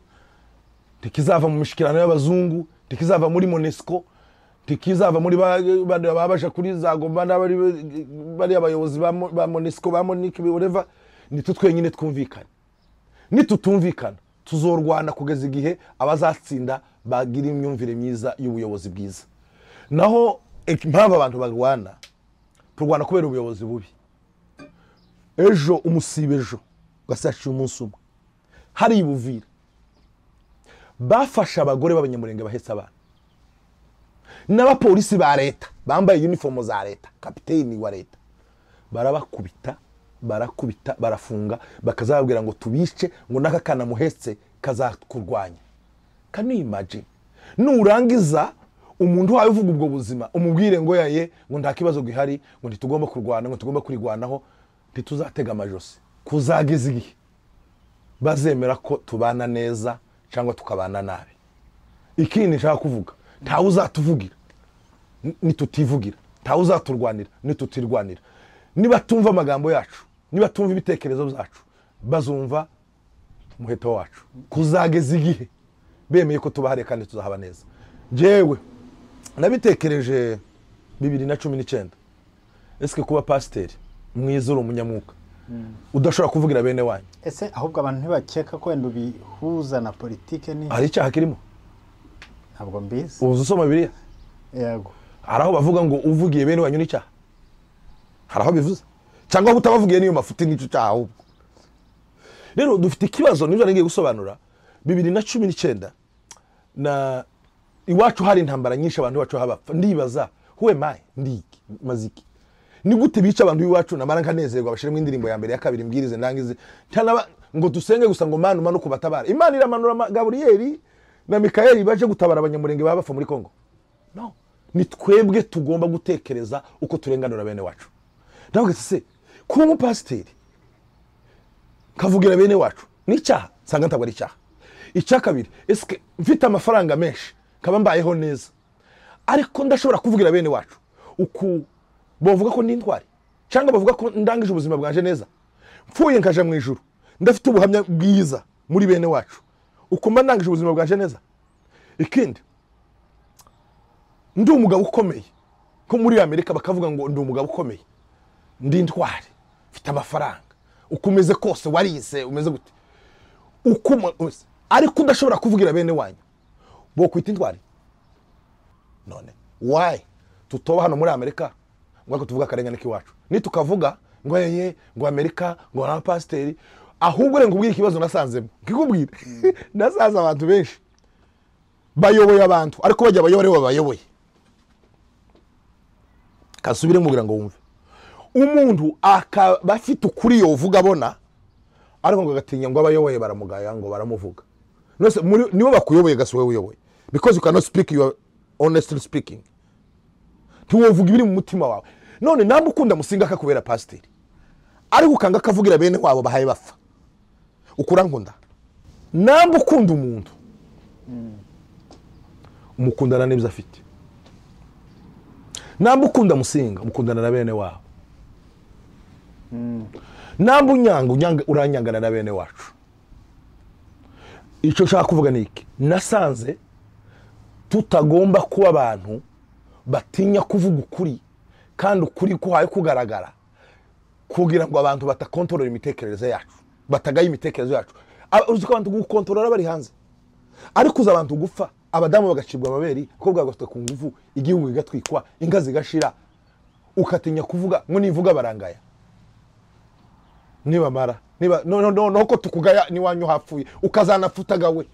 ntikizava mu mishikirano y'abazungu, ntikizava muri MONUSCO, ntikizava muri babaja kuri za Goma n'abari bari abayobozi ba MONUSCO, ba MONUC, whatever. Nitwe twenyine twumvikana. Nitutumvikana tuzorwana kugeza igihe abazatsinda bagira imyumvire myiza y'ubuyobozi bwiza. Naho impamvu abantu barwana, turwana kubera ubuyobozi bubi. Ejo, umusibe ejo gasaciye umunsi umwe, hari ibuvira bafashe abagore b'Abanyamurenge bahetse abana n'abapolisi ba leta bambaye uniform za leta, kapiteni wa leta, barabakubita, barakubita, barafunga, bakazababwira ngo tubice, ngo n'aka kana muhetse kazakurwanya. Can you imagine? Nurangiza umuntu wawe uvuga ubwo buzima umubwire ngo yaye, ngo nta kibazo gihari, ngo ntitugomba kurwana, ngo tugomba kurigwanaho, ntituzatega amajosi kuzageza igihe bazemera ko tubana neza cyangwa tukabana nabi. Ikindi nshaka kuvuga, ntawe uzatuvugira nitutivugira, ntawe uzaturwanira nitutirwanira. Niba tumva amagambo yacu, niba tumva ibitekerezo byacu, bazumva umuheto wacu kuzageza igihe bemeye ko tubahare kandi tuzahaba neza. Jewe nabitekereje 2019, eske kuba pasiteri mwiza uri umunyamwuka udashobora kuvugira bene wanyu? Ese ahubwo abantu ntibakeka ko wenda ubihuza na politike? Ni Hari icyaha kirimo? Ntabwo mbizi. Uzi usoma Bibiliya? Yego. Hari aho bavuga ngo uvugiye bene wanyu n'icyaha? Hari aho bivuze? Cyangwa utabavugiye niyo mafuti n'icyo cyaha ahubwo? Rero dufite ikibazo, nibyo ngiye gusobanura. 2019 na iwacu hari intambara nyinshi, abantu iwacu habapfa. Ndibaza, who am I? Ndiki maziki ni gute bica abantu iwacu namara nkanezerwa, bashiremo indirimbo ya mbere, ya kabiri, mbwirize, ndangize, ntanaba ngo dusenge gusa ngo Mana umanuke ubatabara. Imana iramanura Gaburiyeli na Mikayeli baje gutabara Abanyamurenge baba bapfa muri Kongo? No, ni twebwe tugomba gutekereza uko turenganura bene wacu. Ndavuga se kuba umupasiteri kavugira bene wacu ni icyaha? Nsanga ntabwo ari icyaha. Icya kabiri, eske mfite amafaranga menshi kaba mbayeho neza, ariko ndashobora kuvugira bene wacu, uku bavuga ko ndi intwari cyangwa bavuga ko ndangije ubuzima bwanje neza? Mpfuye nkaja mu ijuru ndafite ubuhamya bwiza muri bene wacu, uko mba ndangije ubuzima bwanje neza? Ikindi, ndi umugabo ukomeye ko muri Amerika bakavuga ngo ndi umugabo ukomeye, ndi intwari, mfite amafaranga, uko umeze kose, warize, umeze gute, uko ariko udashobora kuvugira bene wanyu, bo kwita intwari? None why tutoba hano muri Amerika ngo ariko tuvuga akarengane k'iwacu, nitukavuga ngo yeye, ngo Amerika, ngo n'abapasiteri? Ahubwo reka nkubwire ikibazo nasanzemo, nkikubwire, nasanze abantu benshi bayoboye abantu, ariko bajya bayobora aribo babayoboye. Kasubire mubwira ngo wumve. Umuntu akaba afite ukuri yovuga abona, ariko ngo agatinya ngo abayoboye baramugaya, ngo baramuvuga. Nose nibo bakuyoboye gasi wowe uyoboye? Because you cannot speak your honestly speaking, ntiwovuga ibiri mu mutima wawe. None namba ukunda Musinga akakubera pasiteri, ariko ukanga akavugira bene wabo bahaye bapfa, ukurankunda? Namba ukunda umuntu, umukundana n'ibyo afite. Namba ukunda Musinga, umukundana na bene wabo. Namba unyanga, uranyangana na bene wacu. Icyo nshaka kuvuga ni iki: nasanze tutagomba kuba abantu batinya kuvuga ukuri, kandi ukuri kuhaye kugaragara, kugira ngo abantu batakontorora imitekerereze yacu, batagaye imitekerereze yacu. Uzi ko abantu gukontorora bari hanze, ariko uzi abantu gupfa. Abadamu bagacibwa amabere, abakobwa bagafatwa ku ngufu, igihugu kigatwikwa, inka zigashira, ukatinya kuvuga ngo nivuga barangaya. Nibamara niba no no no no ko tukugaya niwanyu hapfuye, ukazanafutagawe,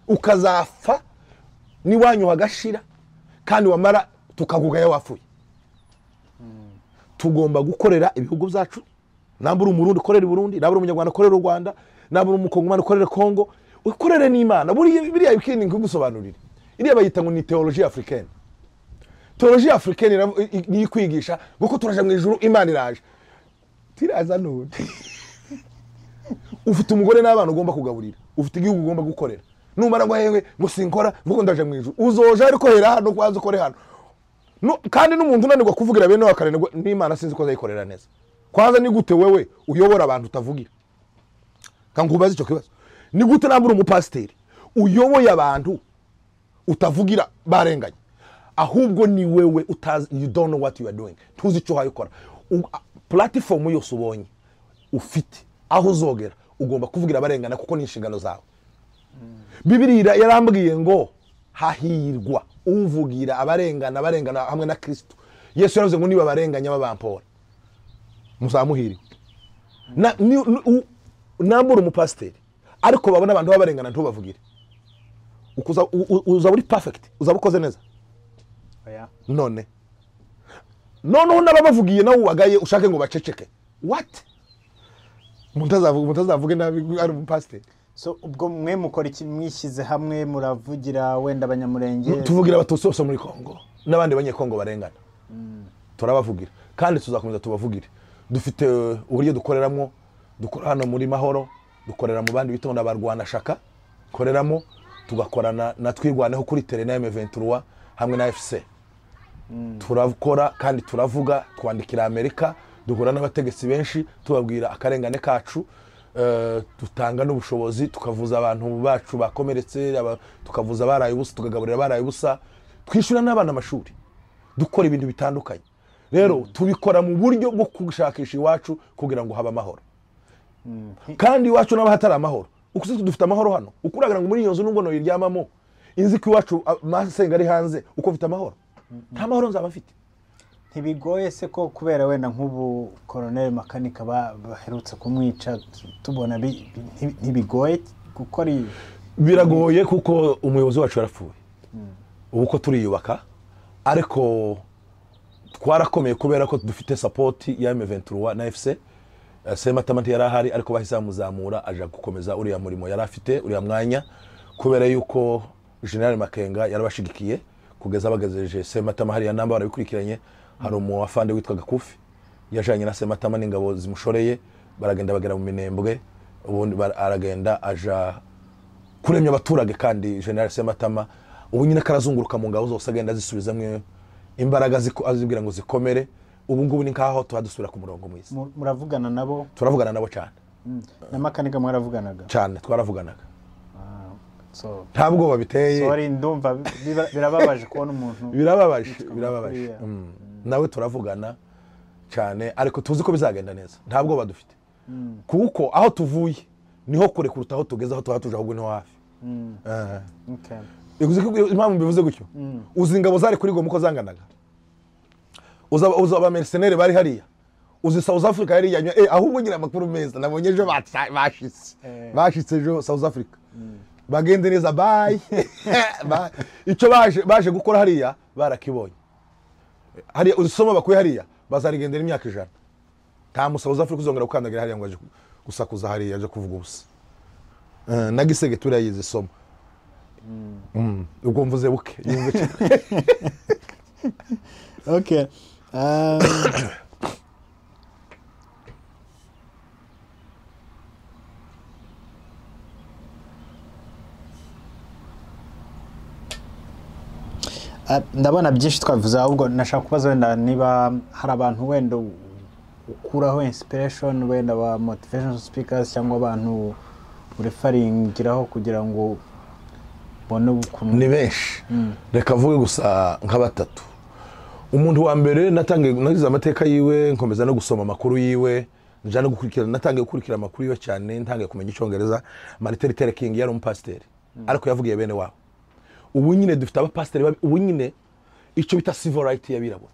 ukazafa niwanyu hagashira, kandi wamara tukakugaya wapfuye. Tugomba gukorera ibihugu byacu. Nambura umurundi ukorera i Burundi, nambura umunyarwanda ukorera u Rwanda, nambura umukongomani ukorera Kongo, ukorere n'Imana. Buriya ikindi nkigusobanurire, iriya bayita ngo ni theologie africaine. Theologie africaine ni ikwigisha ngo turaje mu ijuru, Imana iraje. Tiraza none. Ufite umugore n'abana ugomba kugaburira, ufite igihugu ugomba gukorera. Numara ngo hewe ngo sinkora ngo ndaje mu ijuru, uzoja ariko hera hano kwaza ukore hano. No, kandi n'umuntu unanirwa kuvugira bene wakarenegwa n'Imana sinzi ko azayikorera neza. Kwanza ni gute wewe uyobora abantu utavugira? Kankubaza icyo kibazo. Ni gute nambura umupasiteri uyoboye abantu utavugira barenganye? Ahubwo ni wewe utazi, you don't know what you are doing. Tuzi icyo hayikora. Platform yose ubonye ufite aho uzogera ugomba kuvugira abarengana kuko ni inshingano zawe. Bibiliya yarambwiye ngo hahirwa uvugira abarengana, abarengana hamwe na Kristo. Yesu yaravuze ngo niba abarenganya babampora muzamuhiri. Na nambura umupasiteri ariko babona abantu babarengana ntubavugire, ukuza uza uri perfect, uzaba ukoze neza. Oya. None n'ababavugiye nawe ubagaye ushake ngo baceceke. What? Mutazavuge nabi ari umupasiteri. So ubwo mwe mukora iki? Mwishyize hamwe muravugira wenda abanyamurenge? Tuvugira abatutsi bose muri Kongo n'abandi banyekongo barengana. Turabavugira kandi tuzakomeza tubavugire. Dufite uburyo dukoreramo, dukora hano muri Mahoro, dukorera mu bandi bitonda barwana shaka, koreramo tugakorana na Twirwaneho kuri tele na M23 hamwe na FC. Turakora kandi turavuga, twandikira Amerika, duhura n'abategetsi benshi tubabwira akarengane kacu, dutanga n'ubushobozi, tukavuza abantu bacu bakomeretse, tukavuza abaraye ubusa, tukagaburira abaraye ubusa, twishyura n'abana amashuri, dukora ibintu bitandukanye. Rero tubikora mu buryo bwo gushakisha iwacu kugira ngo habe amahoro. Kandi iwacu n'aba hatari amahoro, uko dufite amahoro hano, ukuragira ngo muri iyo nzu nubwo noyiryamamo, inzi ko iwacu masenga ari hanze, uko mfite amahoro, nta mahoro nzaba mfite. Ntibigoye se ko kubera wenda nk'ubu Colonel Makanika baherutse kumwica tubona ntibigoye gukora? Biragoye kuko umuyobozi wacu yarapfuye. Ubu ko turiyubaka, ariko twarakomeye kubera ko dufite support ya M23 na FC. Sematama yari ahari ariko bahise bamuzamura aja gukomeza uriya murimo yari afite uriya mwanya, kubera yuko General Makenga yarabashigikiye kugeza bagezeje Sematama hariya namba barabikurikiranye. Hari umuafande witwaga Kufi yajanye na Sematama n'ingabo zimushoreye, baragenda bagera mu Minembwe, ubundi aragenda aja kuremya abaturage. Kandi General Sematama ubu nyine karazunguruka mu ngabo zose agenda zisubizamwe imbaraga azibwira ngo zikomere. Ubu ngubu ni nkaho tuhadusubira ku murongo mwiza. Muravugana nabo? Turavugana nabo cyane. Na Makanika mwaravuganaga? Cyane twaravuganaga. So ntabwo babiteye. Sorry, ndumva birababaje kubona umuntu. Birababaje, birababaje. Nawe turavugana cyane ariko tuzi ko bizagenda neza. Ntabwo badufite. Kuko aho tuvuye niho kure kuruta aho tugeze, aho tuhatuje ahubwo niho hafi. Okay. Impamvu mbivuze gutyo, uzi ingabo zari kuri Goma uko zanganaga, uza aba mercenaires bari hariya, uzi South Africa yari yanywa, ahubwo ngira amakuru meza nabonye ejo bashitse bashitse ejo South Africa, bagende neza, bye. Icyo baje gukora hariya barakibonye. Hariya uzisoma bakuye hariya bazarigendera imyaka 100. Nta mu South Africa uzongera gukandagira hariya ngo aje gusakuza hariya aje kuvuga ubusa. Na Gisege turayizi soma. Ubwo mvuze buke yumve. Okay. Ndabona byinshi twavuze, ahubwo nashaka kubaza wenda niba hari abantu wenda ukuraho inspiration, wenda ba motivation speakers cyangwa abantu urefaringiraho kugira ngo ubone ukuntu. Ni benshi. Reka vuge gusa nka batatu. Umuntu wa mbere natangiye nagize amateka yiwe, nkomeza no gusoma amakuru yiwe, nja no gukurikira, natangiye gukurikira amakuru yiwe cyane, ntangiye kumenya icyongereza. Martin Luther King yari umupasiteri, ariko yavugiye bene wabo. Ubu nyine dufite abapasiteri, ubu nyine icyo bita civil right y'abirabura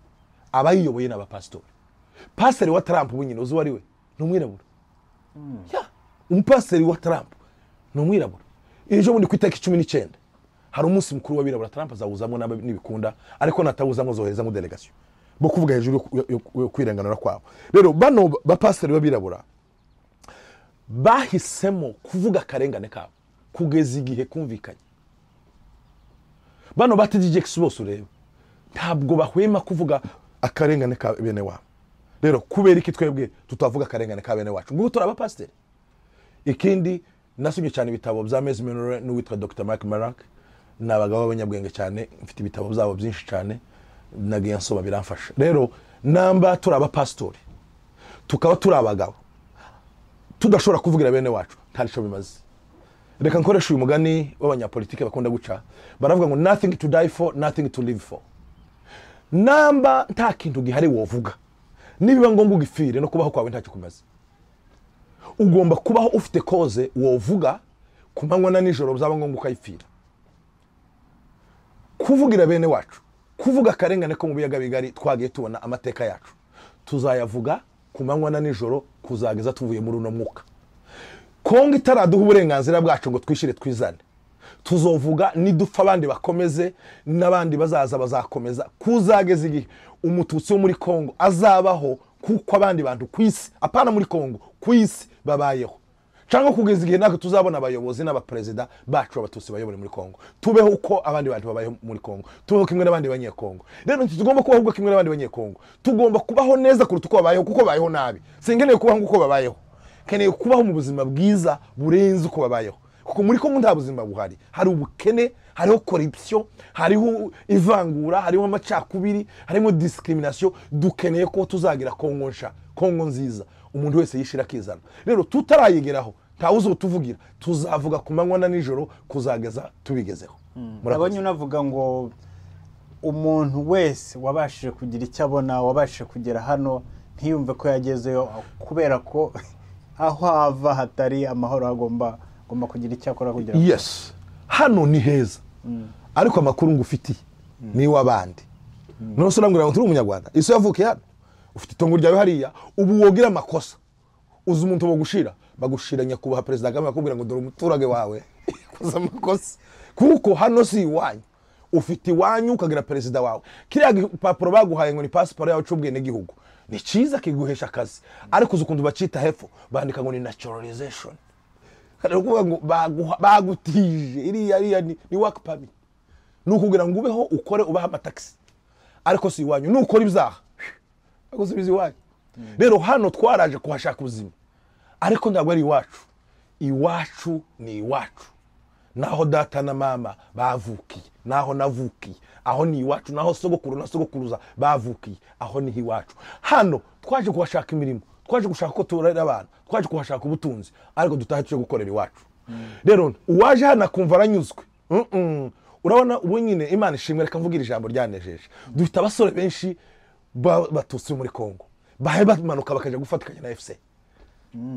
abayiyoboye ni abapasitori. Pasiteri wa Trump ubu nyine uzi uwo ari we? Ni umwirabura. Umupasiteri wa Trump ni umwirabura. Ejo bundi ku itariki 19 hari umunsi mukuru w'abirabura, Trump azawuzamo n'ibikunda, ariko natawuzamo zoherezamo delegation bo kuvuga hejuru yo kwirenganura kwabo. Rero bano bapasiteri b'abirabura bahisemo kuvuga akarengane kabo kugeza igihe kumvikanye. Bano ba TD Jakes bose ureba ntabwo bahwema kuvuga akarengane ka bene wabo. Rero kubera iki twebwe tutavuga akarengane ka bene wacu? Ngo turi abapasiteri. Ikindi nasomye cyane ibitabo bya Mezi Menore n'uwitwa Dr. Mark Marak, ni abagabo b'abanyabwenge cyane, mfite ibitabo byabo byinshi cyane nagiye nsoma biramfasha. Rero namba turi abapasitori tukaba turi abagabo tudashobora kuvugira bene wacu, nta cyo bimaze. Reka nkoresha uyu mugani w'abanyapolitike bakunda guca, baravuga ngo nothing to die for, nothing to live for. Namba nta kintu gihari wovuga, nibiba ngombwa ugifire, no kubaho kwawe ntacyo kumaze. Ugomba kubaho ufite cause wovuga ku manywa na nijoro, byaba ngombwa ukayipfira. Kuvugira bene wacu, kuvuga akarengane ko mu biyaga bigari twagiye tubona amateka yacu, tuzayavuga ku manywa na nijoro kuzageza tuvuye muri uno mwuka. Kongo itaraduha uburenganzira bwacu ngo twishire twizane, tuzovuga nidupfa abandi bakomeze n'abandi bazaza bazakomeza, kuzageza igihe umututsi wo muri Kongo azabaho kuko abandi bantu ku isi, apana muri Kongo, ku isi babayeho, cyangwa kugeza igihe natwe tuzabona abayobozi n'abaperezida bacu abatutsi bayobore muri Kongo, tubeho uko abandi bantu babayeho muri Kongo, tubeho kimwe n'abandi banyekongo. Rero ntitugomba kubaho ubwo kimwe n'abandi banyekongo, tugomba kubaho neza kuruta uko babayeho, kuko babayeho nabi. Sinkeneye kubaho nk'uko babayeho, keneye kubaho mu buzima bwiza burenze uko babayeho, kuko muri Kongo nta buzima buhari. Hari ubukene, hariho corruption, hariho ivangura, hariho amacakubiri, harimo discrimination. Dukeneye ko tuzagira Kongo nsha, Kongo nziza, umuntu wese yishira akizana. Rero tutarayigeraho ntawe uzotuvugira, tuzavuga ku manywa na nijoro kuzageza tubigezeho. Abonye unavuga ngo umuntu wese wabashije kugira icyo abona, wabashije kugera hano, ntiyumve ko yagezeyo kubera ko aho ava hatari amahoro, agomba kugira icyo akora kugira. Yes, hano ni heza, ariko amakuru ngufitiye ni w'abandi. None se urambwira ngo turi umunyarwanda, isi yavukiye hano, ufite itongo ryawe hariya, ubu wogira amakosa uzi umuntu bogushira, bagushira nyakubahwa Perezida Kagame akubwira ngo dore umuturage wawe yakoze amakosa, kuko hano si iwanyu. Ufite iwanyu ukagira perezida wawe. Kiriya gipapuro baguhaye ngo ni pasiporo yawe c'ubwenegihugu ni cyiza, kiguhesha akazi, ariko uzi ukuntu bacita hepfo bandika ngo ni naturalization, kuvuga ngo bagutije iriya ni work permit, ni ukugira ngo ubeho ukore ubaha amataxi, ariko si iwanyu. Nukora ibyaha bagusubiza iwanyu. Rero hano twaraje kuhashaka ubuzima, ariko ntabwo ari iwacu. Iwacu ni iwacu, naho data na mama bavukiye, naho navukiye, aho ni iwacu, naho sogokuru na sogokuruza bavukiye, aho ni iwacu. Hano twaje kuhashaka imirimo, twaje gushaka ko turera abana, twaje kuhashaka ubutunzi, ariko dutahe tuje gukorera iwacu. Rero uwaje hano akumva aranyuzwe, urabona ubu nyine Imana ishimwe, reka mvugira ijambo ryanejeje. Dufite abasore benshi batutsi muri Kongo bahe bamanuka bakaja gufatikanya na FC.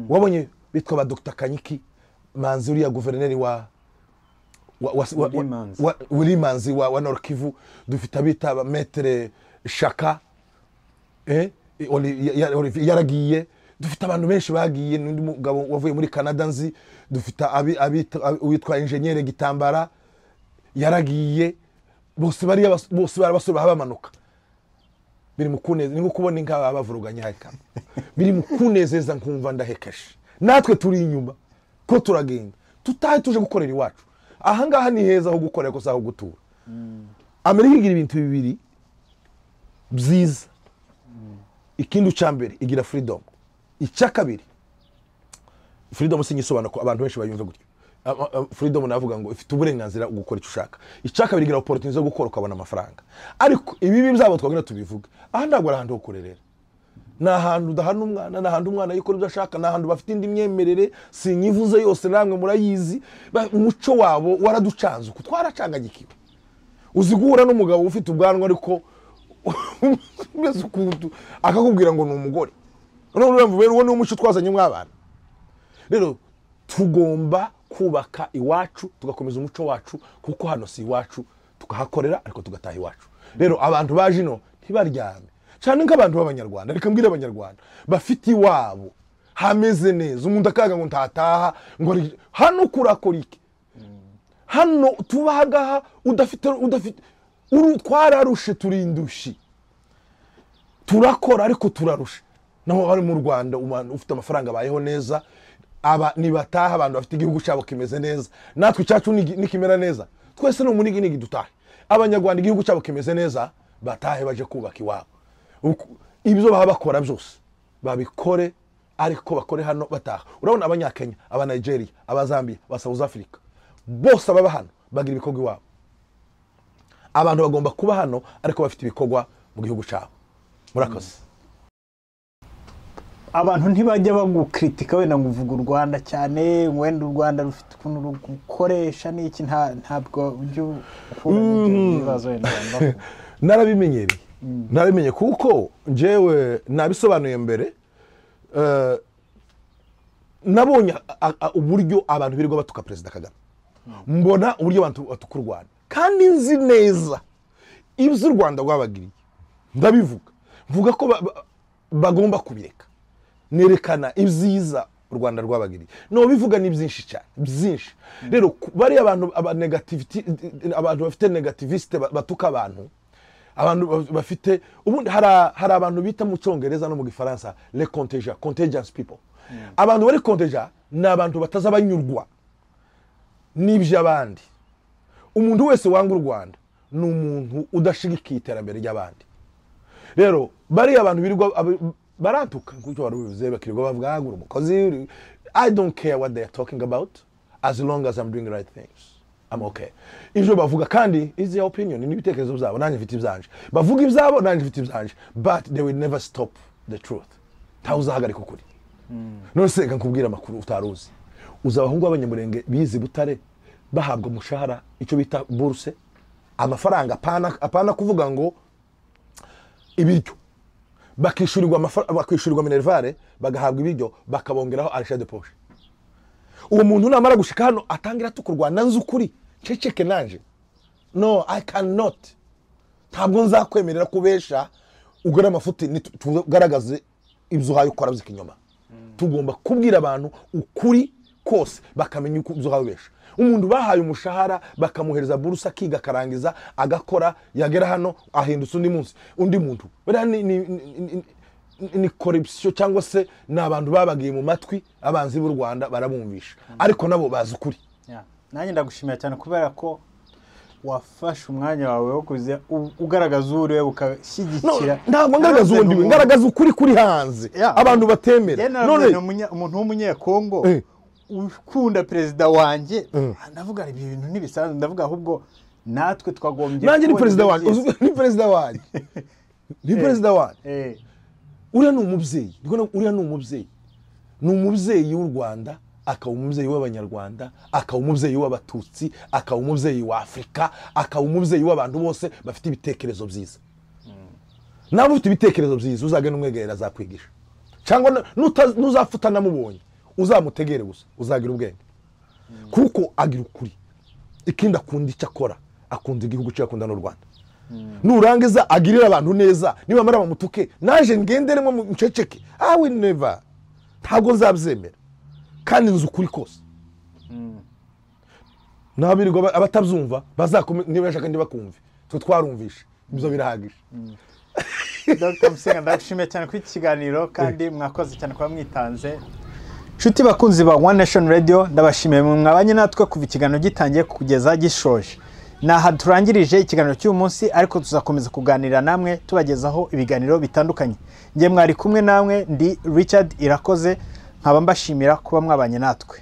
Wabonye bitwa ba Dr. Kanyiki Manzi, uriya guverineri wa Willy Manzi wa Nord Kivu. Dufite abita ba Maître Shaka, yaragiye. Dufite abantu benshi bagiye, n'undi mugabo wavuye muri Canada nzi, dufite uwitwa Engineer Gitambara yaragiye. Bose bari abasore bamanuka. Biri mu kunezeza, ni nko kubona inka bavuruganye haka, biri mu kunezeza nkumva ndahekeshe. Natwe turi inyuma ko turagenda tutahe tuje gukorera iwacu. Aha ngaha ni heza ho gukorera ko saho gutura. Amerika igira ibintu bibiri byiza. Ikindi cya mbere igira freedom, icya kabiri freedom sinyisobanura ko abantu benshi bayumva gutyo. Freedom navuga ngo ifite uburenganzira gukora icyo ushaka. Icya kabiri igira opportunity zo gukora ukabona amafaranga. Ariko ibibi byabo twagenda tubivuga, aha ntabwo ari ahantu ho kurerera, ni ahantu udahana umwana, ni ahantu umwana yikora ibyo ashaka, ni ahantu bafite indi myemerere sinyivuze yose namwe murayizi. Umuco wabo waraducanze uko twaracangagikiwe. Uzi guhura n'umugabo ufite ubwanwa ariko umeze ukuntu akakubwira ngo ni umugore, none urumva uwo ni umuco twazanye mw'abana. Rero tugomba Kubaka iwacu, tugakomeza umuco wacu, kuko hano si iwacu, tukahakorera ariko tugataha iwacu. Rero abantu baje ino ntibaryame cyane nk'abantu b'Abanyarwanda. Reka mbwire Abanyarwanda bafite iwabo hameze neza, umuntu akaga ngo ntataha, ngo hano kurakora iki? Hano tubagaha udafite twararushe, turindushi, turakora ariko turarushe. Naho bari mu Rwanda umuntu ufite amafaranga abayeho neza, aba nibataha abantu bafite igihugu cyabo kimeze neza, natwe cyacu nikimera neza twese no munigi nigi dutahe. Abanyarwanda igihugu cyabo kimeze neza, batahe baje kubaka iwabo. Ibyo baba bakora byose babikore, ariko bakore hano bataha. Urabona Abanyakenya, aba Nigeria, aba Zambia, aba South Africa, bose baba hano bagira ibikorwa iwabo. Abantu bagomba kuba hano ariko bafite ibikorwa mu gihugu cyabo. Murakoze. Abantu ntibajya bagukritika wenda ngo uvuga u Rwanda cyane, wenda u Rwanda rufite ukuntu rugukoresha n'iki, ntabwo ujya uhura n'ibyo bibazo wenda abantu bavuga. Narabimenyereye, narabimenye kuko njyewe nabisobanuye mbere. Nabonye uburyo abantu birirwa batuka Perezida Kagame, mbona uburyo abantu batuka u Rwanda, kandi nzi neza ibyo u Rwanda rwabagiriye. Ndabivuga, mvuga ko bagomba kubireka, nerekana ibyiza u Rwanda rwabagiriye. No bivuga ni byinshi cyane, byinshi. Rero bari abantu aba negativity, abantu bafite negativiste batuka abantu, abantu bafite ubundi hari abantu bita mu Cyongereza no mu Gifaransa les contagious, contagious people. Abantu bari contagious ni abantu batazabanyurwa n'iby'abandi. Umuntu wese wanga u Rwanda ni umuntu udashigikiye iterambere ry'abandi. Rero bari abantu birirwa barantuka nkuko wari ubivuze, bakirirwa bavuga ngo umukozi. I don't care what they are talking about as long as I'm doing the right things, I'm okay. Ibyo bavuga kandi is their opinion, ni ibitekerezo byabo, nanjye mfite ibyanje. Bavuga ibyabo, nanjye mfite ibyanje, but they will never stop the truth. Ntawuzahagarika ukuri. None se reka nkubwire amakuru utaruzi. Uzi abahungu b'Abanyamurenge bize Butare bahabwa umushahara, icyo bita bourse, amafaranga, apana kuvuga ngo ibiryo, bakishyurirwa minerval, bagahabwa ibiryo, bakabongeraho argent de poche. Uwo muntu namara gushika hano atangira tukurwana, nzi ukuri ceceke nanje. No, I cannot. Ntabwo nzakwemerera kubesha ugara amafuti, tugaragaze ibyo uhaye ukora by'ikinyoma. Tugomba kubwira abantu ukuri kose bakamenya uko ibyo uhaye ubesha. Umuntu bahaye umushahara, bakamuhereza burusa, akiga akarangiza agakora, yagera hano ahindutse undi munsi undi muntu. Buriya ni corruption, cyangwa se ni abantu babagiye mu matwi abanzi b'u Rwanda barabumvisha, ariko nabo bazi ukuri. Nanjye ndagushimira cyane kubera ko wafashe umwanya wawe wo kuza ugaragaza uwo uriwe, ukashyigikira. Ntabwo ngaragaza uwo ndiwe, ngaragaza ukuri kuri hanze abantu batemera. None umuntu w'umunyekongo ukunda perezida wanjye, ndavuga ibi bintu ntibisanzwe, ndavuga ahubwo natwe twagombye. Nanjye ni perezida wanjye, ni perezida wanjye, ni perezida wanjye. Uriya ni umubyeyi, uriya ni umubyeyi, ni umubyeyi w'u Rwanda, akaba umubyeyi w'Abanyarwanda, akaba umubyeyi w'Abatutsi, akaba umubyeyi wa Afurika, akaba umubyeyi w'abantu bose bafite ibitekerezo byiza. Nawe ufite ibitekerezo byiza uzagenda umwegerera azakwigisha, cyangwa nuzapfa namubonye uzamutegere gusa, uzagira ubwenge, kuko agira ukuri. Ikindi akunda icyo akora, akunda igihugu cye, akunda n'u Rwanda. Nurangiza agirira abantu neza, niba mara bamutuke naje ngenderemo nceceke, I will never, ntabwo nzabyemera, kandi nzi ukuri kose. Nabirirwa abatabyumva bazakome, niba bashaka ntibakumve, twe twarumvishe ibyo birahagije. Dr. Musinga, ndagushimiye cyane kuri iki kiganiro, kandi mwakoze cyane kuba mwitanze. Nshuti bakunzi ba One Nation Radio, ndabashimiye mwabanye natwe kuva ikiganiro gitangiye kugeza gishoje. Naha turangirije ikiganiro cy'uyu munsi, ariko tuzakomeza kuganira namwe tubagezaho ibiganiro bitandukanye. Njye mwari kumwe namwe ndi Richard Irakoze, nkaba mbashimira kuba mwabanye natwe.